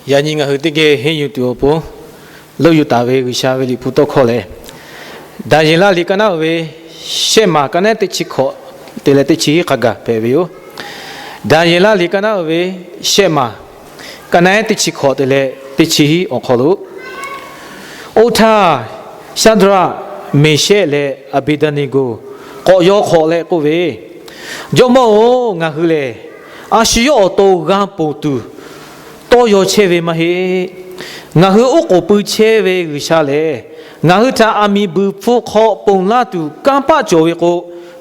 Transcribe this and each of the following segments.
Yaꞈ nyi ngaˬ hui teˇ geh henˇ yuˬ tuˬ awˬ pon, loˇ yuˬ taˍ ve G'uiˬsha ve liꞈ hpu tawˇ hkawˇ lehˬ, Daˍyeˍlaˆ liꞈ ka naˉ uiˍ ve shehˆ maˬ ka naˉ teˇ chi hkawꞈ te leh teˇ chi hiˉ hk'a gaˬ hpehꞈ ve yoˬ. Daˍyeˍlaˆ liꞈ ka naˉ uiˍ ve shehˆ maˬ ka naˉ teˇ chi hkawꞈ te leh teˇ chi hiˉ awˬ hk'aw lo, oˇ htaˇ Shaˍdraˆ, Meˍshehˆ leh Aˍbeˍdaˍneˍgoˍ k'awꞈ yaw hk'awꞈ leh k'oˆ ve, Jawˇmawˇ-oˬ, ngaˬ hui lehˬ a shu yawˇ awˬ to g'a ponˬ tuˬ tawˇ yaw chehˇ ve maˇ heˆ. Ngaˬ hui oˉ k'oˍ pui chehˇ ve G'uiˬsha lehˬ, ngaˬ hui htaꞈ aˬ miˍ buiˬ hpfuh hk'aw ponˬ laˇ tuˬ kanˇ paˆ cawˬ ve k'o,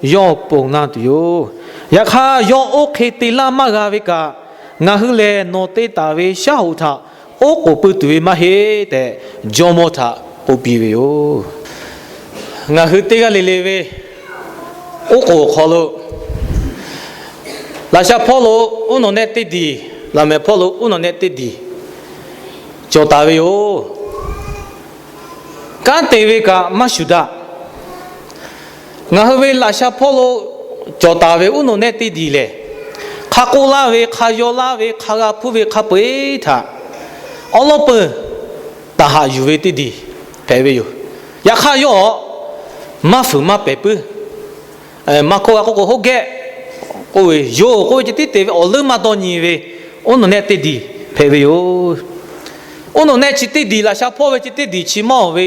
yawˇ ponˬ laˇ tuˬ yoˬ. Yaꞈ hk'aˇ, yawˇ oˇ hk'e te laˇ maˇ g'a ve kaꞈ, ngaˬ hui lehˬ nawˬ te taˍ ve shaˉ hoꞈ htaꞈ oˉ k'oˍ pui tuˬ ve maˇ heˆ tehꞈ, jawˇmawˇ htaꞈ k'oˆ piˇ ve yoˬ. Ngaˬ hui teˇ g'aˇ le le ve oˉ k'oˍ awˬ hk'aw lo, laꞈ sha hpawˇ lo uˉ nawˬ nehˆ teˇ diˬ, laꞈ mehˍ hpawˇ lo uˉ nawˬ nehˆ teˇ diˬ cawˬ taˍ ve yoˬ. Kanˉ te ve kaꞈ maˇ shuˍ daꞈ. Ngaˬ hui ve laꞈ sha hpawˇ lo cawˬ taˍ ve uˉ nawˬ nehˆ teˇ diˬ lehˬ, hk'a k'oˆ laˇ ve, hk'a yaw laˇ ve, hk'a g'a hpuˇ ve hk'a peu-eˬ htaꞈ awˉ lawˉ peuˬ taˍ haꞈ yuˬ ve teˇ diˬ hpehꞈ ve yoˬ. Yaꞈ hk'aˇ, yawˇ maˇ fuiˍ maˇ pehˍ puiˉ. Maˇ hkawˇ g'a k'oˆ k'o, hoˉ gehˆ k'oˆ ve, yoˬ k'oˆ ve ceh tiˉ te ve awˬ leuˉ maˇ dawˇ nyi ve uˉ nawˬ nehˆ teˇ diˬ hpehꞈ ve yoˬ. Uˉ nawˬ nehˆ chi teˇ diˬ, laꞈ sha hpawˇ ve chi teˇ diˬ chi maˇ awˬ ve,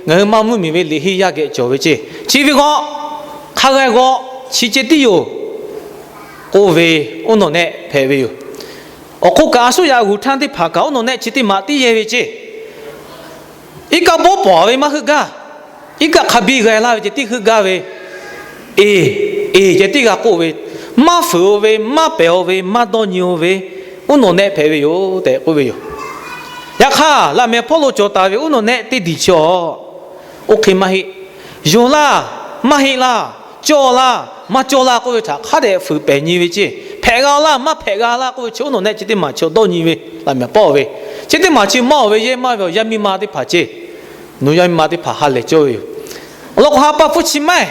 ngaˬ hui maˇ mvuhˇmiˬ ve liꞈ henˇ yaˇ geh cawˬ ve ceˇ. Chi ve g'aw, hk'a g'a g'aw, chi ceh tiˉ yoˬ k'oˆ ve uˉ nawˬ nehˆ hpehꞈ ve yoˬ. Awˬ hk'oˆ kaꞈ, a suˉ yaꞈ g'uˬ htaˇ teˇ hpaˍ kaꞈ uˉ nawˬ nehˆ chi teˇ maˬ tiˉ yehˇ ve ceˇ. Iˉ kaˆ bawˆ pawˍ ve maˇ heuˆ gaˇ. Iˉ kaˆ hk'a biˇ g'a laˇ ve ceh tiˉ heuˆ gaˇ ve, eˬ, eˬ ceh tiˉ g'a k'oˆ ve, maˇ fuiˍ-o ve, maˇ pehˍ-o ve, maˇ dawˇ nyi-o ve, uˉ nawˬ nehˆ hpehꞈ ve yoˬ tehꞈ k'oˆ ve yoˬ. Yaꞈ hk'aˇ, laꞈ mehˍ hpawˇ lo cawˬ taˍ ve uˉ nawˬ nehˆ teˇ diˬ chi awˬ, oˇ hk'e maˇ heˆ. Yonˍ laˇ, maˇ heˆ laˇ, cawˇ laˇ, maˇ cawˇ laˇ k'oˆ ve htaꞈ hk'a dehꞈ fuiˍ pehˍ nyi ve ceˇ. Hpehꞈ g'a laˇ, maˇ hpehꞈ g'a laˇ k'oˆ ve chi uˉ nawˬ nehˆ chi teˇ maˬ chi awˬ dawˇ nyi ve laꞈ mehˍ hpawˇ ve, chi teˇ maˬ chi maˇ awˬ ve yehˇ maˇ ve awˬ yaˇ miˇ ma teˇ hpaˍ ceˇ. Nawˬ yaˇ miˇ ma teˇ hpaˍ ha lehˬ cawˇ ve yoˬ. Awˬ lawn k'o, ha pa hpu chi maˇ heˆ.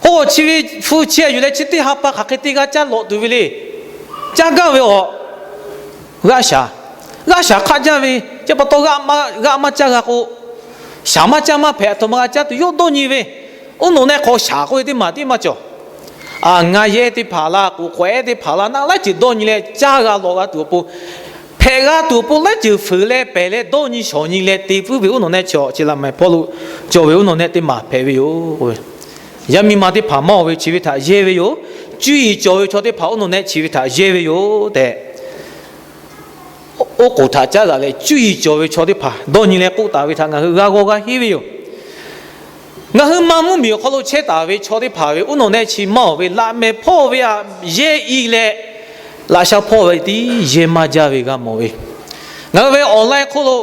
K'o, chi ve hpu chi yuˬ leh chi teˇ ha pa hk'aˬ hk'e te g'a caˇ lawꞈ tuˬ ve le. Caˇ gaˇ ve awˬ g'aˇ shaˍ, g'aˇ shaˍ hk'aˆ jaˇ ve, chi pa taw g'aˇ maˇ caˇ g'a k'o, shaˍ maˇ caˇ maˇ hpehꞈ, aˬ htoꞈ ma g'a caˇ tuˬ yawˇ dawˇ nyi ve, uˉ nawˬ nehˆ hk'aw shaˍ k'oˆ ve teˇ maˬ tiˉ maˇ cawˬ. Aˬ, ngaˇ yehˇ teˇ hpaˍ laˇ, k'oˍ k'awehˉ teˇ hpaˍ laˇ, naˆ laiˉ ceuˬ dawˇ nyi leh caˇ g'a lawꞈ g'a tuˬ awˬ pon, hpehꞈ g'a tuˬ awˬ pon laiˉ ceuˬ fuiˍ leh pehˍ leh dawˇ nyi shawˍ nyi leh te puiˉ ve uˉ nawˬ nehˆ chi awˬ chi laꞈ mehˍ hpawˇ lo cawˬ ve uˉ nawˬ nehˆ teˇ maˬ hpehꞈ ve yoˬ. Yaˇ miˇ ma teˇ hpaˍ maˇ awˬ ve chi ve htaꞈ yehˇ ve yoˬ. Cuˇ yiˍ cawˬ ve chaw teˇ hpaˍ uˉ nawˬ nehˆ chi ve htaꞈ yehˇ ve yoˬ tehꞈ, oˉ k'oˍ htaꞈ caˉ daꞈ leh cuˇ yiˍ cawˬ ve chaw teˇ hpaˍ dawˇ nyi leh k'oˆ taˍ ve htaꞈ ngaˬ hui g'a g'aw g'a henˇ ve yoˬ. Ngaˬ hui maˇ mvuhˇmiˬ awˬ hk'aw lo chehˇ taˍ ve chaw teˇ hpaˍ ve uˉ nawˬ nehˆ chi maˇ awˬ ve laꞈ mehˍ hpawˇ ve aꞈ yehˇ i leh, laꞈ sha hpawˇ ve tiˉ yehˇ maˇ jaˇ ve g'a mawˬ ve. Ngaˬ hui ve awˬ laiˉ hk'oˆ lo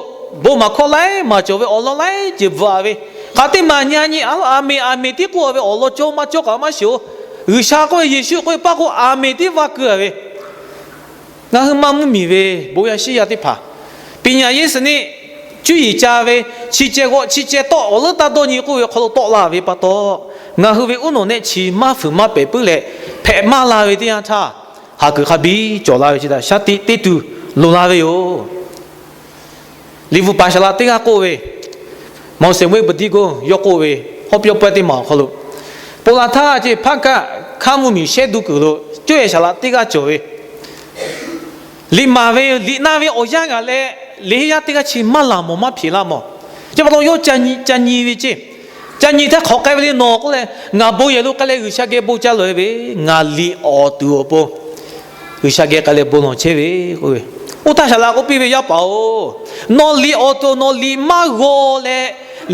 bon maˍ hkawˇ laiˉ maˍ cawˬ ve, awˬ lawn laiˉ ceuˬ bvuhꞈ-a ve, hk'aˬ teˇ maˬ nyi a nyi aˬ, aˬ meꞈ aˬ meꞈ tiˉ k'oˆ-a ve, awˬ lawn cawˇ maˇ cawˇ kaꞈ maˇ shiˍ-oˬ. G'uiˬsha k'oˆ ve, Yeˍsuˆ k'oˆ ve, paˇ k'o aˬ meꞈ tiˉ vaˇ keu-a ve. Ngaˬ hui maˇ mvuhˇmiˬ ve bon yaˇ shiˉ yaˇ teˇ hpaˍ, ပညာရေးစနစ် cuˇ yiˍ ca ve, chi ceh g'aw chi ceh tawˆ awˬ leuˉ taˇ dawˇ nyi k'oˆ ve awˬ hk'aw lo tawˆ la ve pa taw, ngaˬ hui ve uˉ nawˬ nehˆ chi maˇ fuiˍ maˇ pehˍ puiˉ leh hpehꞈ maˇ la ve teˇ yanˇ htaˇ, haˍ kuiˬ hk'a biˇ cawˬ la ve chi htaꞈ shaˉ tiꞈ te tuˬ loˍ la ve yoˬ. Liꞈ bvuhꞈ paˍ saˍ laꞈ teˇ g'aˇ k'oˆ ve, မောင်စိန်ဝိပဿနာ yawˇ k'oˆ ve, hawˉ pyawˇ pawehˇ teˇ maˬ awˬ hk'aw lo, ponˬ laˬ htaˇ ceˇ hpaˇ kaˆ hkaˇ mvuhˇmiˬ shehˇ duˇ kuiˬ lo, coˇ yehˬ saˍ laꞈ teˇ g'aˇ cawˬ ve, liꞈ maˍ ve, liꞈ na ve awˬ yanˇ gaˬ leh, liꞈ henˇ yaˇ teˇ g'aˇ chi maˇ laˬ mawˬ maˇ hpeꞈ laˇ mawˬ. Chi pa taw yawˇ ca nyi ve ceˇ. Ca nyi htaˇ hk'awꞈ k'ai ve le, nawˬ k'oˆ leh, ngaˬ bon yehˬ lo k'ai leh G'uiˬsha geh bon ca lawˬ-e ve, ngaˬ liꞈ awˬ tuˬ awˬ pon G'uiˬsha geh k'ai leh bon lawˬ chehˇ ve k'oˆ ve. Oˇ htaˇ saˍ laꞈ k'oˆ piˇ ve, Yaˇ paˍ-oˬ, nawˬ liꞈ awˬ tuˬ nawˬ liꞈ maˇ g'aw leh,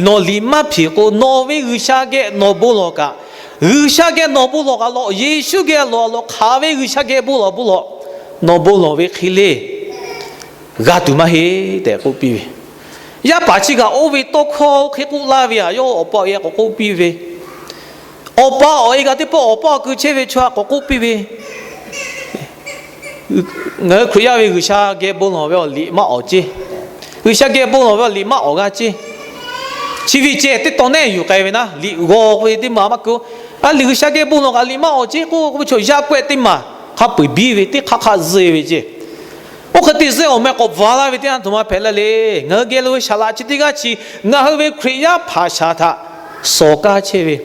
nawˬ liꞈ maˇ hpeꞈ k'o, nawˬ ve G'uiˬsha geh nawˬ bon lawˬ kaꞈ, G'uiˬsha geh nawˬ bon lawˬ kaꞈ lawꞈ, Yeˍsuˆ geh lawˬ a lawꞈ, hk'aˬ ve G'uiˬsha geh bon lawˬ bon lawˬ, nawˬ bon lawˬ ve hk'e le g'a tuˬ maˇ heˆ tehꞈ k'oˆ piˇ ve. Yaˇ paˍ chi kaꞈ oˇ ve tawˇ hkawˇ hk'e k'oˆ laˇ ve, aˬ, yawˇ awˬ pa awˬ e k'awꞈ k'oˆ piˇ ve, awˬ pa awˬ e kaꞈ teˇ pawˆ awˬ pa awˬ ku chehˇ ve chaw htaꞈ k'awꞈ k'oˆ piˇ ve, ngaˬ hui Hkriꞈ yaˇ ve G'uiˬsha geh bon lawˬ ve awˬ liꞈ maˇ awˬ ceˇ. G'uiˬsha geh bon lawˬ ve awˬ liꞈ maˇ awˬ g'a ceˇ. Chi ve ceh teˇ tawn nehˆ yuˬ k'ai ve naˉ, liꞈ g'aw k'oˆ ve teˇ maˬ maˇ keu-o. A liꞈ G'uiˬsha geh bon lawˬ kaꞈ liꞈ maˇ awˬ ceˇ k'oˆ k'o, chaw yaˇ pawehˇ teˇ maˬ hk'a peu-eˬ biˇ ve teˇ hk'aˇ hk'aˇ zuhˆ ve ceˇ. Oˇ hk'e te zuhˆ awˬ meh k'awꞈ bvuhˬ laˇ ve teˇ yanˇ, aˬ htoꞈ ma hpehꞈ la le. Ngaˬ hui geh lo ve saˍ laꞈ chi teˇ g'aˇ chi, ngaˬ hui ve Hkriꞈ yaˇ hpaˍ shaˍ htaꞈ sawˍ kaˇ chehˇ ve,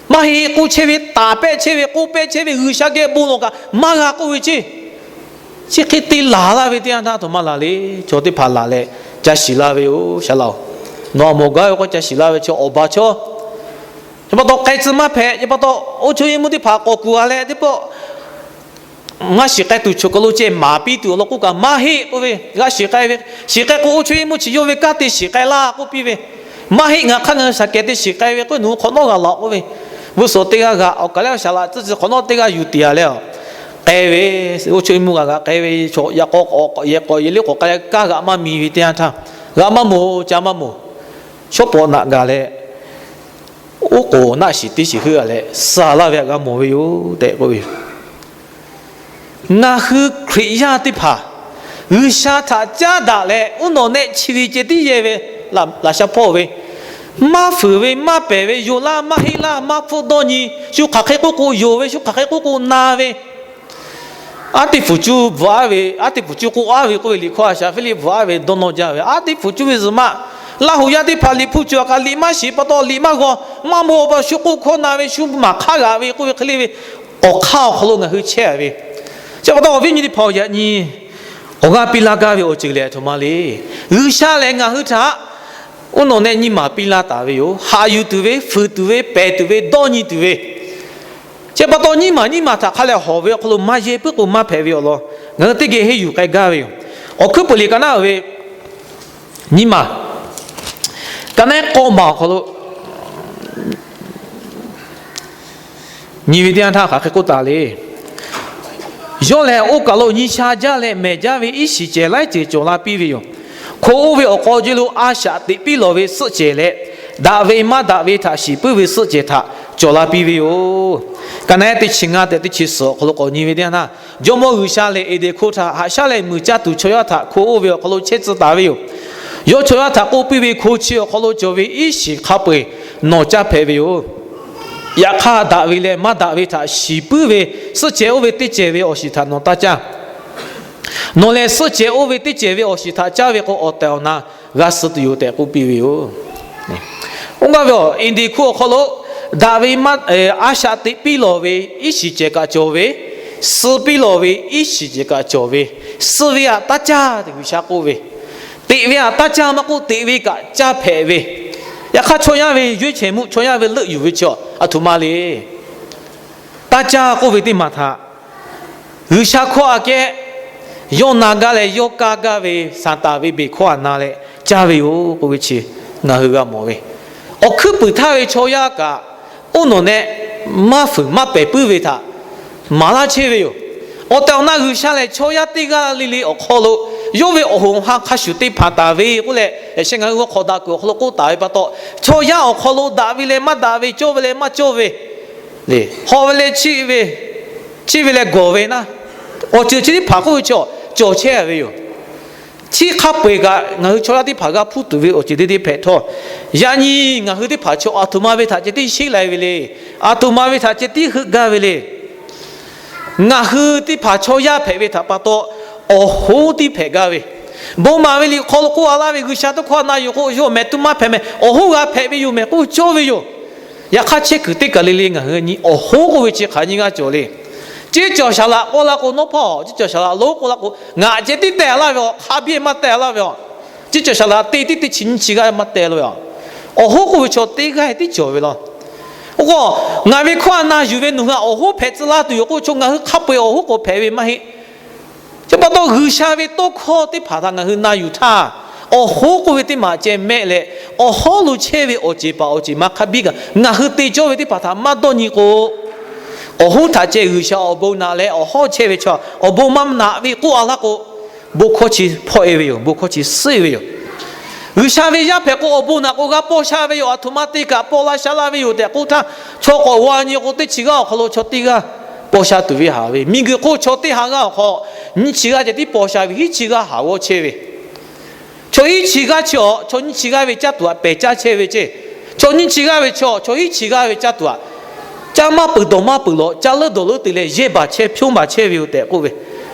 maˇ heˆ k'oˆ chehˇ ve, taˍ pehˆ chehˇ ve, k'oˆ pehˆ chehˇ ve, G'uiˬsha geh bon lawˬ kaꞈ maˇ g'a k'oˆ ve ceˇ. Chi hk'e te laˬ laˇ ve teˇ yanˇ htaˇ, aˬ htoꞈ ma laˬ le. Chaw teˇ hpaˍ laˬ leh ca shiˍ laˇ ve yoˬ. Shaˍ laꞈ-oˬ, nawˬ a mawˬ gaˇ ve k'o ca shiˍ laˇ ve chaw awˬ ba chaw, chi pa taw k'ai tcuh maˇ hpehꞈ. Chi pa taw oˇ chaw yeˇ mvuhˇ teˇ hpaˍ k'awꞈ kuˬ a leh teˇ pawˆ maˇ shiˍ k'ai tuˬ choˬ kaˬ lo ceh maˍ piˇ tuˬ awˬ lawn k'oˆ kaꞈ maˇ heˆ k'oˆ ve, g'a shiˍ k'ai ve. Shiˍ k'ai k'o, oˇ chaw yeˇ mvuhˇ chi yawˇ ve kanˉ te shiˍ k'ai laˇ k'oˆ piˇ ve. Maˇ heˆ, ngaˬ hk'aˇ ngaˬ hui shaˍ kehˬ te shiˍ k'ai ve k'oˆ, nawˬ hui hk'awꞈ nawˉ g'a laˬ k'oˆ ve. G'uˇ suhˍ teˇ g'aˇ g'aꞈ, awˬ kaˬ lehˬ saˍ laꞈ tcuhˇ tcuhˇ hk'awꞈ nawˉ teˇ g'aˇ yuˬ tiˍ a leh, k'ai ve, oˇ chaw yeˇ mvuhˇ g'a g'a k'ai ve, yaꞈ k'aw k'awꞈ yeˬ k'awꞈ yeˬ liˇ k'awꞈ k'ai, kanˉ g'aꞈ maˇ mi ve teˇ yanˇ htaˇ, g'aꞈ maˇ moˍ, ca maˇ moˍ, shawˉ paw naꞈ gaˬ leh, oˉ k'oˍ naˆ shiˍ teˇ shiˍ heuˆ a leh, saˍ laꞈ ve htaꞈ g'a mawˬ ve yoˬ tehꞈ k'oˆ ve. Ngaˬ hui Hkriꞈ yaˇ teˇ hpaˍ G'uiˬsha htaꞈ caˉ daꞈ leh, uˉ nawˬ nehˆ chi ve ceh tiˉ yehˇ ve, laꞈ sha hpawˇ ve, maˇ fuiˍ ve, maˇ pehˬ ve, yonˍ laˇ maˇ heˆ laˇ, maˇ hpfuhˆ dawˇ nyi, shu hk'aˬ hk'e k'oˆ k'o yonˍ ve, shu hk'aˬ hk'e k'oˆ k'o na ve, aˉ teˇ hpfuhˍ cuˇ bvuhꞈ aˉ ve, aˉ teˇ hpfuhˍ cuˇ k'oˆ aˉ ve k'oˆ ve, liꞈ hkawˇ a shaꞈ Hpiˇliˆ bvuhꞈ aˉ ve dawˇ nawˇ jaˇ ve, aˉ teˇ hpfuhˍ cuˇ ve zuhꞈ maˆ, Laˇ huˍ yaˇ teˇ hpaˍ liꞈ hpu cuˬ a kaꞈ liꞈ maˇ shiˍ pa taw liꞈ maˇ g'aw, maˇ maw pa shu k'oˆ hkawˇ na ve, shu maˍ hk'aˇ g'aꞈ ve k'oˆ ve hk'e le ve, awˬ hk'aˇ awˬ hk'aw lo ngaˬ hui chehˇ a ve. Chi pa taw awˬ viˉ nyi teˇ hpaˍ-oˬ, yaꞈ nyi awˬ g'aˇ piˇ laˇ gaˇ ve awˬ ceuˬ lehˬ aˬ htoꞈ ma le. G'uiˬsha lehˬ ngaˬ hui htaꞈ uˉ nawˬ nehˆ nyiˇ maˬ piˇ laˇ taˍ ve yoˬ. Haꞈ yuˬ tuˬ ve, fuiˍ tuˬ ve, pehˬ tuˬ ve, dawˇ nyi tuˬ ve, chi pa taw nyiˇ maˬ nyiˇ maˬ htaꞈ hk'a leh hawˬ ve awˬ hk'aw lo maˇ yehˇ puiˉ k'o maˇ hpehꞈ ve awˬ lawn ngaˬ hui teˇ geh henˇ yuˬ k'ai gaˇ ve yoˬ. Awˬ hkuiˉ puiˍ liꞈ ka naˉ ve nyiˇ maˬ, ka naˉ k'awˇ maˬ awˬ hk'aw lo nyi ve teˇ yanˇ htaˇ hk'aˬ hk'e k'oˆ taˍ le. Yawˇ lehˬ oˇ kaˬ lo nyi sha jaˇ leh mehˬ jaˇ ve iˉ shiˍ cehˬ laiˉ ceuˬ cawˬ la piˇ ve yoˬ. Hko oˇ ve awˬ k'aw jehˇ lo a shaꞈ teꞈ piˇ lawˬ ve suhˆ cehˬ leh, daꞈ ve maˇ daꞈ ve htaꞈ shiˍ puiˉ ve suhˆ cehˬ htaꞈ cawˬ la piˇ ve yoˬ. Ka naˉ teˇ chi ngaˇ tehꞈ teˇ chi suhˍ awˬ hk'aw lo k'awꞈ nyi ve teˇ yanˇ htaˇ, Jawˇmawˇ G'uiˬsha lehˬ Eˍdenˍ hko htaꞈ haꞈ shaˉ leh muiˬ caˇ tuˬ chaw yaˇ htaꞈ hko oˇ ve awˬ hk'aw lo chehˇ tcuh taˍ ve yoˬ. Yawˇ chaw yaˇ htaꞈ k'oˆ piˇ ve, Hko chi awˬ hk'aw lo cawˬ ve iˉ shiˍ hk'a peu-eˬ nawˬ caˇ hpehꞈ ve yoˬ. Yaꞈ hk'aˇ daꞈ ve leh maˇ daꞈ ve htaꞈ shiˍ puiˉ ve suhˆ cehˬ oˇ ve teˇ cehˬ ve awˬ shiˍ htaꞈ nawˬ taˇ caˇ. Nawˬ lehˬ suhˆ cehˬ oˇ ve teˇ cehˬ ve awˬ shiˍ htaꞈ caˇ ve k'o, awˬ tehˬ awˬ na g'a suh tuˬ yoˬ tehꞈ k'oˆ piˇ ve yoˬ. Oˇ gaˇ ve awˬ Eˍdenˍ hko awˬ hk'aw lo daꞈ ve maˇ, a shaꞈ teꞈ piˇ lawˬ ve iˉ shiˍ cehˬ kaꞈ cawˬ ve, suh piˇ lawˬ ve iˉ shiˍ cehˬ kaꞈ cawˬ ve, suh ve htaꞈ taˇ caˇ tehꞈ G'uiˬsha k'oˆ ve, teꞈ ve htaꞈ taˇ caˇ maˇ k'oˆ, teꞈ ve kaꞈ caˇ hpehꞈ ve, yaꞈ hk'aˇ chaw yaˇ ve yuˇ chehˬ mvuhˇ chaw yaˇ ve leuˆ yuˬ ve chaw aˬ htoꞈ ma le. Taˇ caˇ k'oˆ ve teˇ maˬ htaꞈ G'uiˬsha hkawˇ aꞈ kehˉ yawˇ na gaˇ leh yawˇ kaˇ gaˇ ve Saˍtanˍ ve beˬ hkawˇ aꞈ na leh caˇ ve yoˬ k'oˆ ve chi ngaˬ hui g'a mawˬ ve. Awˬ hkuiˉ puiˍ htaˇ ve chaw yaˇ kaꞈ oˇ nawˬ nehˆ maˇ fuiˍ maˇ pehˬ puiˉ ve htaꞈ maˍ laˇ chehˇ ve yoˬ. Awˬ tehˬ awˬ na G'uiˬsha lehˬ chaw yaˇ teˇ g'aˇ le le awˬ hk'aw lo yawˇ ve awˬ hoꞈ awˬ ha hk'a shuˍ te hpanˍ taˍ ve k'oˆ leh, yaꞈ sheh ngaˬ hui g'aw hk'awꞈ daꞈ kuiˬ awˬ hk'aw lo k'oˆ taˍ ve pa taw, chaw yaˇ awˬ hk'aw lo daꞈ ve leh maˇ daꞈ ve, cawˇ ve leh maˇ cawˇ ve, haw ve leh chiˇ ve, chiˇ ve leh gawˬ ve naˉ, awˬ ceuˬ chi teˇ hpaˍ k'oˆ ve chaw cawˬ chehˇ ve yoˬ. Chi hk'a peu-eˬ kaꞈ ngaˬ hui chaw yaˇ teˇ hpaˍ g'a hpuˇ tuˬ ve awˬ ceuˬ teˇ teˇ hpehꞈ htawˇ, yaꞈ nyi ngaˬ hui teˇ hpaˍ chaw aˬ htoꞈ ma ve htaꞈ ceh tiˉ sheˉ lai ve le. Aˬ htoꞈ ma ve htaꞈ ceh tiˉ heuˆ gaˇ ve le. Ngaˬ hui teˇ hpaˍ chaw yaˇ hpehꞈ ve htaꞈ pa taw, awˬ hoˉ tiˉ hpehꞈ gaˇ ve. Bon maˍ ve liꞈ hk'aw lo k'oˆ a laˇ ve, G'uiˬsha tawˇ hkawˇ na yuˬ k'o, yawˇ mehˍ tuˇ maˇ hpehꞈ mehˍ, awˬ hoˉ g'a hpehꞈ ve yoˬ mehˍ k'oˆ cawˇ ve yoˬ. Yaꞈ hk'aˇ chehˇ kuiˬ teˇ kaˬ le le ngaˬ hui nyi awˬ hoˉ k'oˆ ve chi hk'aˬ nyi g'aˇ cawˬ le. Ciˉ cawˬ shaˍ laꞈ k'oˆ la k'o, nawˉ hpawˇ ciˉ cawˬ shaˍ laꞈ lonˉ k'oˆ la k'o, ngaˬ ceh tiˉ teh laˇ ve aˬ, hk'a biˇ maˇ teh laˇ ve aˬ. Ciˉ cawˬ shaˍ laꞈ te tiˉ te chi nyi chi g'aˇ maˇ teh la ve aˬ. Awˬ hoˉ k'oˆ ve chaw teˇ g'aˇ tiˉ cawˬ ve laˬ. Oˇ k'o, ngaˬ ve hkawˇ a na yuˬ ve nawˬ hui aˬ, awˬ hoˉ hpehꞈ tcuh laˇ tuˬ yoˬ k'oˆ ve chaw ngaˬ hui hk'a peu-eˬ awˬ hoˉ k'awꞈ hpehꞈ ve maˇ heˆ. Chi pa taw G'uiˬsha ve tawˇ hkawˇ teˇ hpaˍ htaꞈ ngaˬ hui na yuˬ htaˇ, awˬ hoˉ k'oˆ ve teˇ maˬ ceh mehˆ leh, awˬ hawˉ lo chehˇ ve awˬ ceˬ paˍ awˬ ceˬ ma hk'a biˇ kaꞈ ngaˬ hui te cawˇ ve teˇ hpaˍ htaꞈ maˇ dawˇ nyi k'o, awˬ hoˉ htaꞈ ceh G'uiˬsha awˬ bon naꞈ leh awˬ hawˉ chehˇ ve chaw awˬ bon maˇ naꞈ ve k'oˆ a laˇ k'o, bon hkawˇ chi hpawˇ e ve yoˬ. Bon hkawˇ chi suhˉ e ve yoˬ. G'uiˬsha ve yaˇ hpehꞈ k'o awˬ bon naꞈ k'o g'a paw sha ve yoˬ. Aˬ htoꞈ ma te kaꞈ paw la sha laˇ ve yoˬ tehꞈ k'oˆ htaˇ, chaw k'awꞈ g'a nyi k'o teˇ chi g'aˇ awˬ hk'aw lo chaw teˇ g'aˇ paw sha tuˬ ve haˍ ve, miˬguiˬ hk'oˆ chaw teˇ ha g'aˇ awˬ hk'aw nyiˇ chi g'aˇ ceh tiˉ paw sha ve, hiˉ chi g'aˇ haˍ g'awˇ chehˇ ve, chaw hiˉ chi g'aˇ chi awˬ chaw nyiˇ chi g'aˇ ve caˇ tuˬ htaꞈ pehˬ caˇ chehˇ ve ceˇ. Chaw nyiˇ chi g'aˇ ve chaw chaw hiˉ chi g'aˇ ve caˇ tuˬ htaꞈ caˇ maˇ peuˬ dawˬ maˇ peuˬ lawˬ, caˇ leuˉ dawˬ leuˉ te leh yehˇ baˬ chehˇ, hpyonˇ baˬ chehˇ ve yoˬ tehꞈ k'oˆ ve.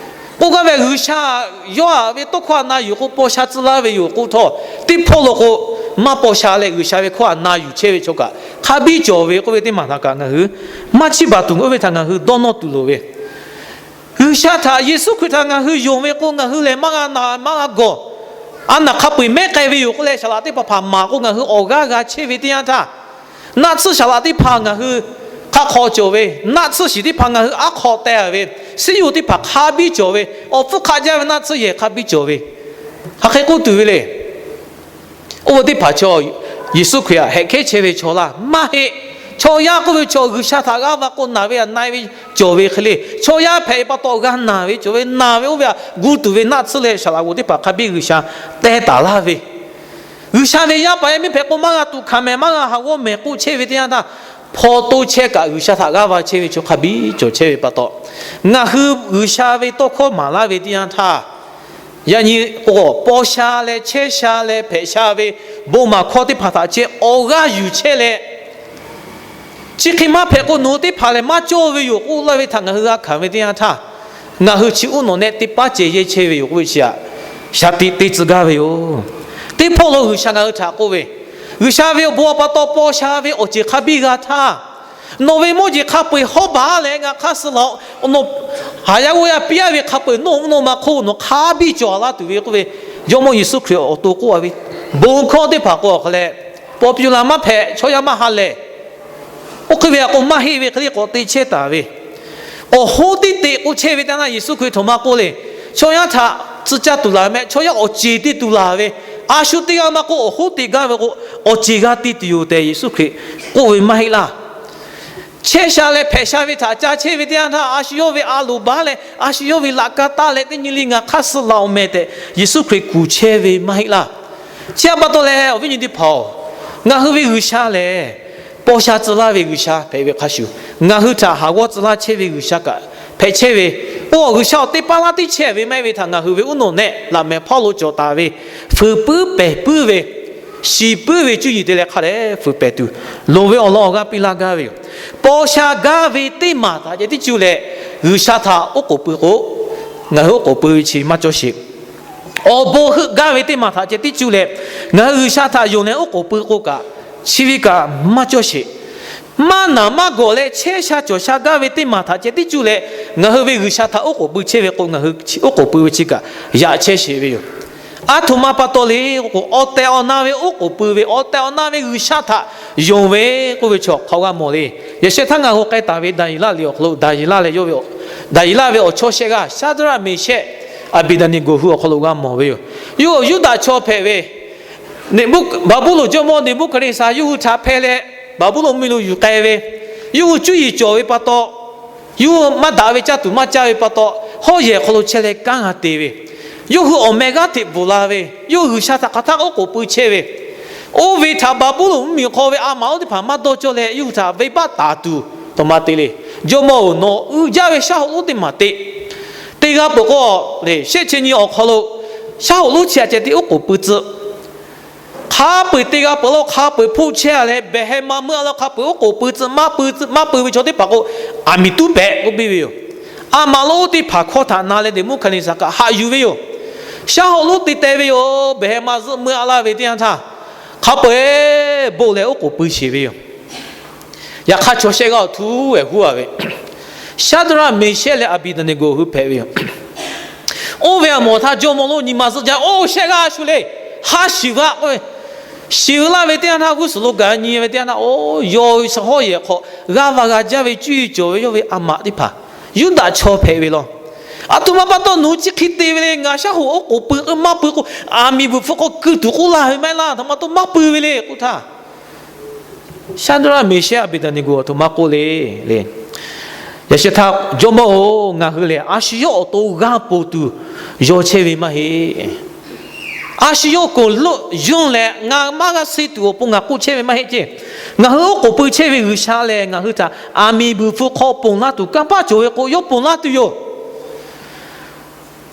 K'oˆ gaˇ ve, G'uiˬsha yawˇ aꞈ ve tawˇ hkawˇ htaꞈ na yuˬ k'o, paw sha tcuh laˇ ve yoˬ k'oˆ htawˇ, teˇ hpawˇ lo k'o, maˇ paw sha leh G'uiˬsha ve hkawˇ htaꞈ na yuˬ chehˇ ve chaw kaꞈ hk'a biˇ cawˬ ve k'oˆ ve teˇ maˬ htaꞈ kaꞈ ngaˬ hui maˇ chiˇ baˬ tuˬ, oˇ ve htaꞈ ngaˬ hui dawˇ nawˇ tuˬ loˍ ve. G'uiˬsha htaꞈ Yeˍsuˆ Hkriꞈ htaꞈ ngaˬ hui yonˍ ve k'o, ngaˬ hui lehˬ maˇ g'a na maˇ g'a gawˬ. A naˬ hk'a peu-eˬ mehˉ k'ai ve yoˬ k'oˆ leh, saˍ laꞈ teˇ hpaˍ hpaˍ maˍ k'o, ngaˬ hui awˬ g'aˇ g'a chehˇ ve teˇ yanˇ htaˇ, naˆ tsuhˇ saˍ laꞈ teˇ hpaˍ ngaˬ hui hk'aˆ hk'aw cawˬ ve, naˆ tsuhˇ shiˍ teˇ hpaˍ ngaˬ hui aˉ hk'aw teh ve, siˉ yoˬ teˇ hpaˍ hk'a biˇ cawˬ ve, awˬ hpfuhˇ hk'aˆ jaˇ ve naˆ tsuhˇ yehˬ hk'a biˇ cawˬ ve, hk'aˬ hk'e k'oˆ tuˬ ve le. Oˇ ve teˇ hpaˍ chaw Yeˍsuˆ Hkriꞈ htaꞈ hehꞈ hkehˉ chehˇ ve chaw laˇ maˇ heˆ. Chaw yaˇ k'oˆ ve chaw G'uiˬsha htaꞈ g'aˇ va k'o naˬ ve htaꞈ na-e ve cawˬ ve hk'e le. Chaw yaˇ hpehꞈ ve pa taw g'a naˬ ve cawˬ ve, naˬ ve oˇ ve htaꞈ gu tuˬ ve naˆ tsuhˇ leh saˍ laꞈ g'oˍ teˇ hpaˍ hk'a biˇ G'uiˬsha teh taˍ laˇ ve, G'uiˬsha ve yaˇ paˍ yaˇ miˇ hpehꞈ k'o maˇ g'a tuꞈ hkanˍ mehˍ, maˇ g'a haˍ g'awˇ mehˍ k'oˆ chehˇ ve teˇ yanˇ htaˇ, hpaw to chehˇ kaꞈ G'uiˬsha htaꞈ g'aˇ va chehˇ ve chaw hk'a biˇ cawˬ chehˇ ve pa taw, ngaˬ hui G'uiˬsha ve tawˇ hkawˇ maˍ laˇ ve teˇ yanˇ htaˇ, yaꞈ nyi k'o, paw sha leh chehˇ sha leh hpehꞈ sha ve bon maˍ hkawˇ teˇ hpaˍ htaꞈ ceh awˬ g'aˇ yuˬ chehˇ leh, chi hk'e maˇ hpehꞈ k'o, nawˬ hui teˇ hpaˍ lehˬ maˇ cawˇ ve yoˬ k'oˆ laˇ ve htaꞈ ngaˬ hui g'a hkanˍ ve teˇ yanˇ htaˇ, ngaˬ hui chi uˉ nawˬ nehˆ teˇ paˉ ceh yehˇ chehˇ ve yoˬ k'oˆ ve chi htaꞈ shaˍ tiꞈ te tcuh gaˇ ve yoˬ. Teˇ hpawˇ lo G'uiˬsha ngaˬ hui htaꞈ k'oˆ ve, G'uiˬsha ve awˬ bon awˬ pa taw paw sha ve awˬ ceˬ hk'a biˇ g'a htaˇ, nawˬ ve mawˇ jeˬ hk'a peu-eˬ hawˉ baˬ leh ngaˬ hk'aˇ suh laˬ-oꞈ. Nawˬ haˍ yaˇ g'oˇ yaˇ piˇ-a ve hk'a peu-eˬ nawˬ mvuhˇ naw ma hk'oˆ nawˬ hk'a biˇ cawˬ laˇ tuˬ ve k'oˆ ve, Jawˇmawˇ Yeˍsuˆ Hkriꞈ awˬ to k'oˆ-a ve, bon hkawˇ teˇ hpaˍ k'o awˬ hk'a leh, popular maˇ hpehꞈ, chaw yaˇ maˇ ha lehˬ, oˇ hk'e ve htaꞈ k'o maˇ heˆ ve hk'e le k'awꞈ te chehˇ taˍ ve, awˬ hoˉ teˇ te k'oˆ chehˇ ve teˇ yanˇ htaˇ Yeˍsuˆ Hkriꞈ htoꞈ ma k'oˆ le, chaw yaˇ htaꞈ tcuh caˇ tuˬ laˬ mehˆ, chaw yaˇ awˬ ceˬ te tuˬ laˬ ve, a shu teˇ g'aˇ maˇ k'oˆ, awˬ hoˉ te gaˇ ve k'o, awˬ ceˬ g'a te tuˬ yoˬ tehꞈ Yeˍsuˆ Hkriꞈ k'oˆ ve maˇ heˆ laˇ. Chehˇ sha leh hpehꞈ sha ve htaꞈ ca chehˇ ve teˇ yanˇ htaˇ, a shu yawˇ ve a loˍ baˉ leh a shu yawˇ ve laꞈ ka taˇ leh teˇ nyi le ngaˬ hk'aˇ suh laˬ-oꞈ mehˍ tehꞈ Yeˍsuˆ Hkriꞈ kuˬ chehˇ ve maˇ heˆ laˇ. Chi htaꞈ pa taw leh awˬ viˉ nyi teˇ hpaˍ-oˬ, ngaˬ hui ve G'uiˬsha lehˬ, paw sha tcuh laˇ ve G'uiˬsha hpehꞈ ve hk'a shuˍ, ngaˬ hui htaꞈ haˍ g'awˇ tcuh laˇ chehˇ ve G'uiˬsha kaꞈ hpehꞈ chehˇ ve, oˇ G'uiˬsha awˬ teˇ paˇ laˇ teˇ chehˇ ve maˇ heˆ ve htaꞈ ngaˬ hui ve uˉ nawˬ nehˆ laꞈ mehˍ hpawˇ lo cawˬ taˍ ve, fuiˍ puiˉ pehˬ puiˉ ve, shiˍ puiˉ ve cuˇ yiˍ te leh hk'a dehꞈ fuiˍ pehˬ tuˬ, loˍ ve awˬ lawn awˬ g'aˇ piˇ laˇ gaˇ ve yoˬ. Paw sha gaˇ ve teˇ maˬ htaꞈ ceh tiˉ cuˇ leh G'uiˬsha htaꞈ oˉ k'oˍ pui k'o, ngaˬ hui oˉ k'oˍ pui ve chi maˇ cawˇ sheˍ. Awˬ bon heuˆ gaˇ ve teˇ maˬ htaꞈ ceh tiˉ cuˇ leh ngaˬ hui G'uiˬsha htaꞈ yonˍ leh oˉ k'oˍ pui k'o kaꞈ, chi ve kaꞈ maˇ cawˇ sheˍ. Maˇ naˍ maˇ gawˬ leh chehˇ sha cawˬ sha gaˇ ve teˇ maˬ htaꞈ ceh tiˉ cuˇ leh ngaˬ hui ve G'uiˬsha htaꞈ oˉ k'oˍ pui chehˇ ve k'o, ngaˬ hui oˉ k'oˍ pui ve chi kaꞈ yaꞈ chehˇ sheˍ ve yoˬ. A htoꞈ ma pa taw le k'o, awˬ tehˬ awˬ na ve oˉ k'oˍ pui ve, awˬ tehˬ awˬ na ve G'uiˬsha htaꞈ yonˍ ve k'oˆ ve chaw hk'aw g'a mawˬ le. Yaꞈ sheh htaˇ ngaˬ hui k'ai taˍ ve Daˍyeˍlaˆ liꞈ awˬ hk'aw lo, Daˍyeˍlaˆ leh yawˇ ve, Daˍyeˍlaˆ ve awˬ chawˇ shehˆ g'aˇ Shaˍdraˆ, Meˍshehˆ, Aˍbeˍdaˍneˍgoˍ hui awˬ hk'aw lo g'a mawˬ ve yoˬ. Yawˇ hui Yuˇdaꞈ chaw hpehꞈ ve, Baˍbuˍlonˍ jawˇmawˇ Neˍbuˆhkaˍneˍsaˍ yawˇ hui htaꞈ hpeh leh Baˍbuˍlonˍ mvuhˇmiˬ lo yuˬ k'ai ve, yawˇ hui cuˇ yiˍ cawˬ ve pa taw, yawˇ hui maˇ daꞈ ve caˇ tuˬ maˇ caˇ ve pa taw, hawˉ yehˬ hk'aw lo chehˇ leh kanˉ g'a te ve, yawˇ hui awˬ meh g'aˇ hteꞈ bvuhˬ la ve, yawˇ hui G'uiˬsha htaꞈ hk'aˬ htaˇ oˉ k'oˍ pui chehˇ ve, oˇ ve htaꞈ Baˍbuˍlonˍ mvuhˇmiˬ hk'aw ve a maˍ lonˉ teˇ hpaˍ maˇ dawˇ cawˇ leh yawˇ hui htaꞈ venˇbaˆ taˍ tuˬ, aˬ htoꞈ ma te le. Jawˇmawˇ-oˬ, nawˬ uiˍ jaˇ ve shaˉ hoꞈ lonˉ teˇ maˬ te, te g'a peuˬ k'o, shehˆ chi nyi awˬ hk'aw lo shaˉ hoꞈ lonˉ chi htaꞈ ceh tiˉ oˉ k'oˍ pui tcuh. Hk'a peu-eˬ te g'a peuˬ la, hk'a peu-eˬ hpoˆ chehˇ-a leh behˬ heh ma meuˇ-a la, hk'a peu-eˬ oˉ k'oˍ pui tcuh, maˇ pui tcuh, maˇ pui ve chaw teˇ hpaˍ k'o, aˬ miˍ tuˉ pehꞈ k'oˆ piˇ ve yoˬ. A maˍ lonˉ teˇ hpaˍ hkawˇ htaꞈ na leh Neˍbuˆhkaˍneˍsaˍ kaꞈ haꞈ yuˬ ve yoˬ. Shaˉ hoꞈ lonˉ te teh ve yoˬ. Behˬ heh ma zuhˆ meuˇ-a laˇ ve teˇ yanˇ htaˇ, hk'a peu-eˬ bon leh oˉ k'oˍ pui sheˍ ve yoˬ. Yaꞈ hk'aˇ, chaw shehˆ g'aˇ awˬ htuˇ-ehˍ huˉ-a ve, Shaˍdraˆ, Meˍshehˆ leh Aˍbeˍdaˍneˍgoˍ hui hpehꞈ ve yoˬ. Oˇ ve a mawˬ htaˇ jawˇmawˇ lonˉ nyi ma zuhˆ jaˇ, oˇ shehˆ g'aˇ shu le, haˉ shiˍ-a k'oˆ ve, shiˍ-a laˇ ve teˇ yanˇ htaˇ g'uˇ suhˍ lo gaˬ nyi ve teˇ yanˇ htaˇ, oˇ yawˇ shaw hawˉ yehˬ hk'aw g'aˇ va g'a jaˇ ve cuˇ yiˍ cawˬ ve yawˇ ve a maꞈ teˇ hpaˍ, Yuˇdaꞈ chaw hpehꞈ ve law. Aˬ htoꞈ ma pa taw nawˬ hui chi hk'e te ve le, ngaˬ shaˉ hoꞈ oˉ k'oˍ pui k'o maˇ pui k'o, aˬ miˍ bvuhˬ hpfuh hk'aw keu tuˬ k'oˆ laˇ ve maˇ heˆ laˇ, aˬ htoꞈ ma pa taw maˇ pui ve le k'oˆ htaˇ, Shaˍdraˆ, Meˍshehˆ, Aˍbeˍdaˍneˍgoˍ aˬ htoꞈ ma k'oˆ le le. Yaꞈ sheh htaˇ, Jawˇmawˇ-oˬ, ngaˬ hui lehˬ a shu yawˇ awˬ to g'a ponˬ tuˬ yaw chehˇ ve maˇ heˆ. A shu yawˇ k'oˍ lo yonˇ leh ngaˬ maˇ g'a suh tuˬ awˬ pon ngaˬ k'oˆ chehˇ ve maˇ heˆ ceˇ. Ngaˬ hui oˉ k'oˍ pui chehˇ ve G'uiˬsha lehˬ, ngaˬ hui htaꞈ aˬ miˍ bvuhˬ hpfuh hk'aw ponˬ laˇ tuˬ kanˇ paˆ cawˬ ve k'o, yawˇ ponˬ laˇ tuˬ yoˬ.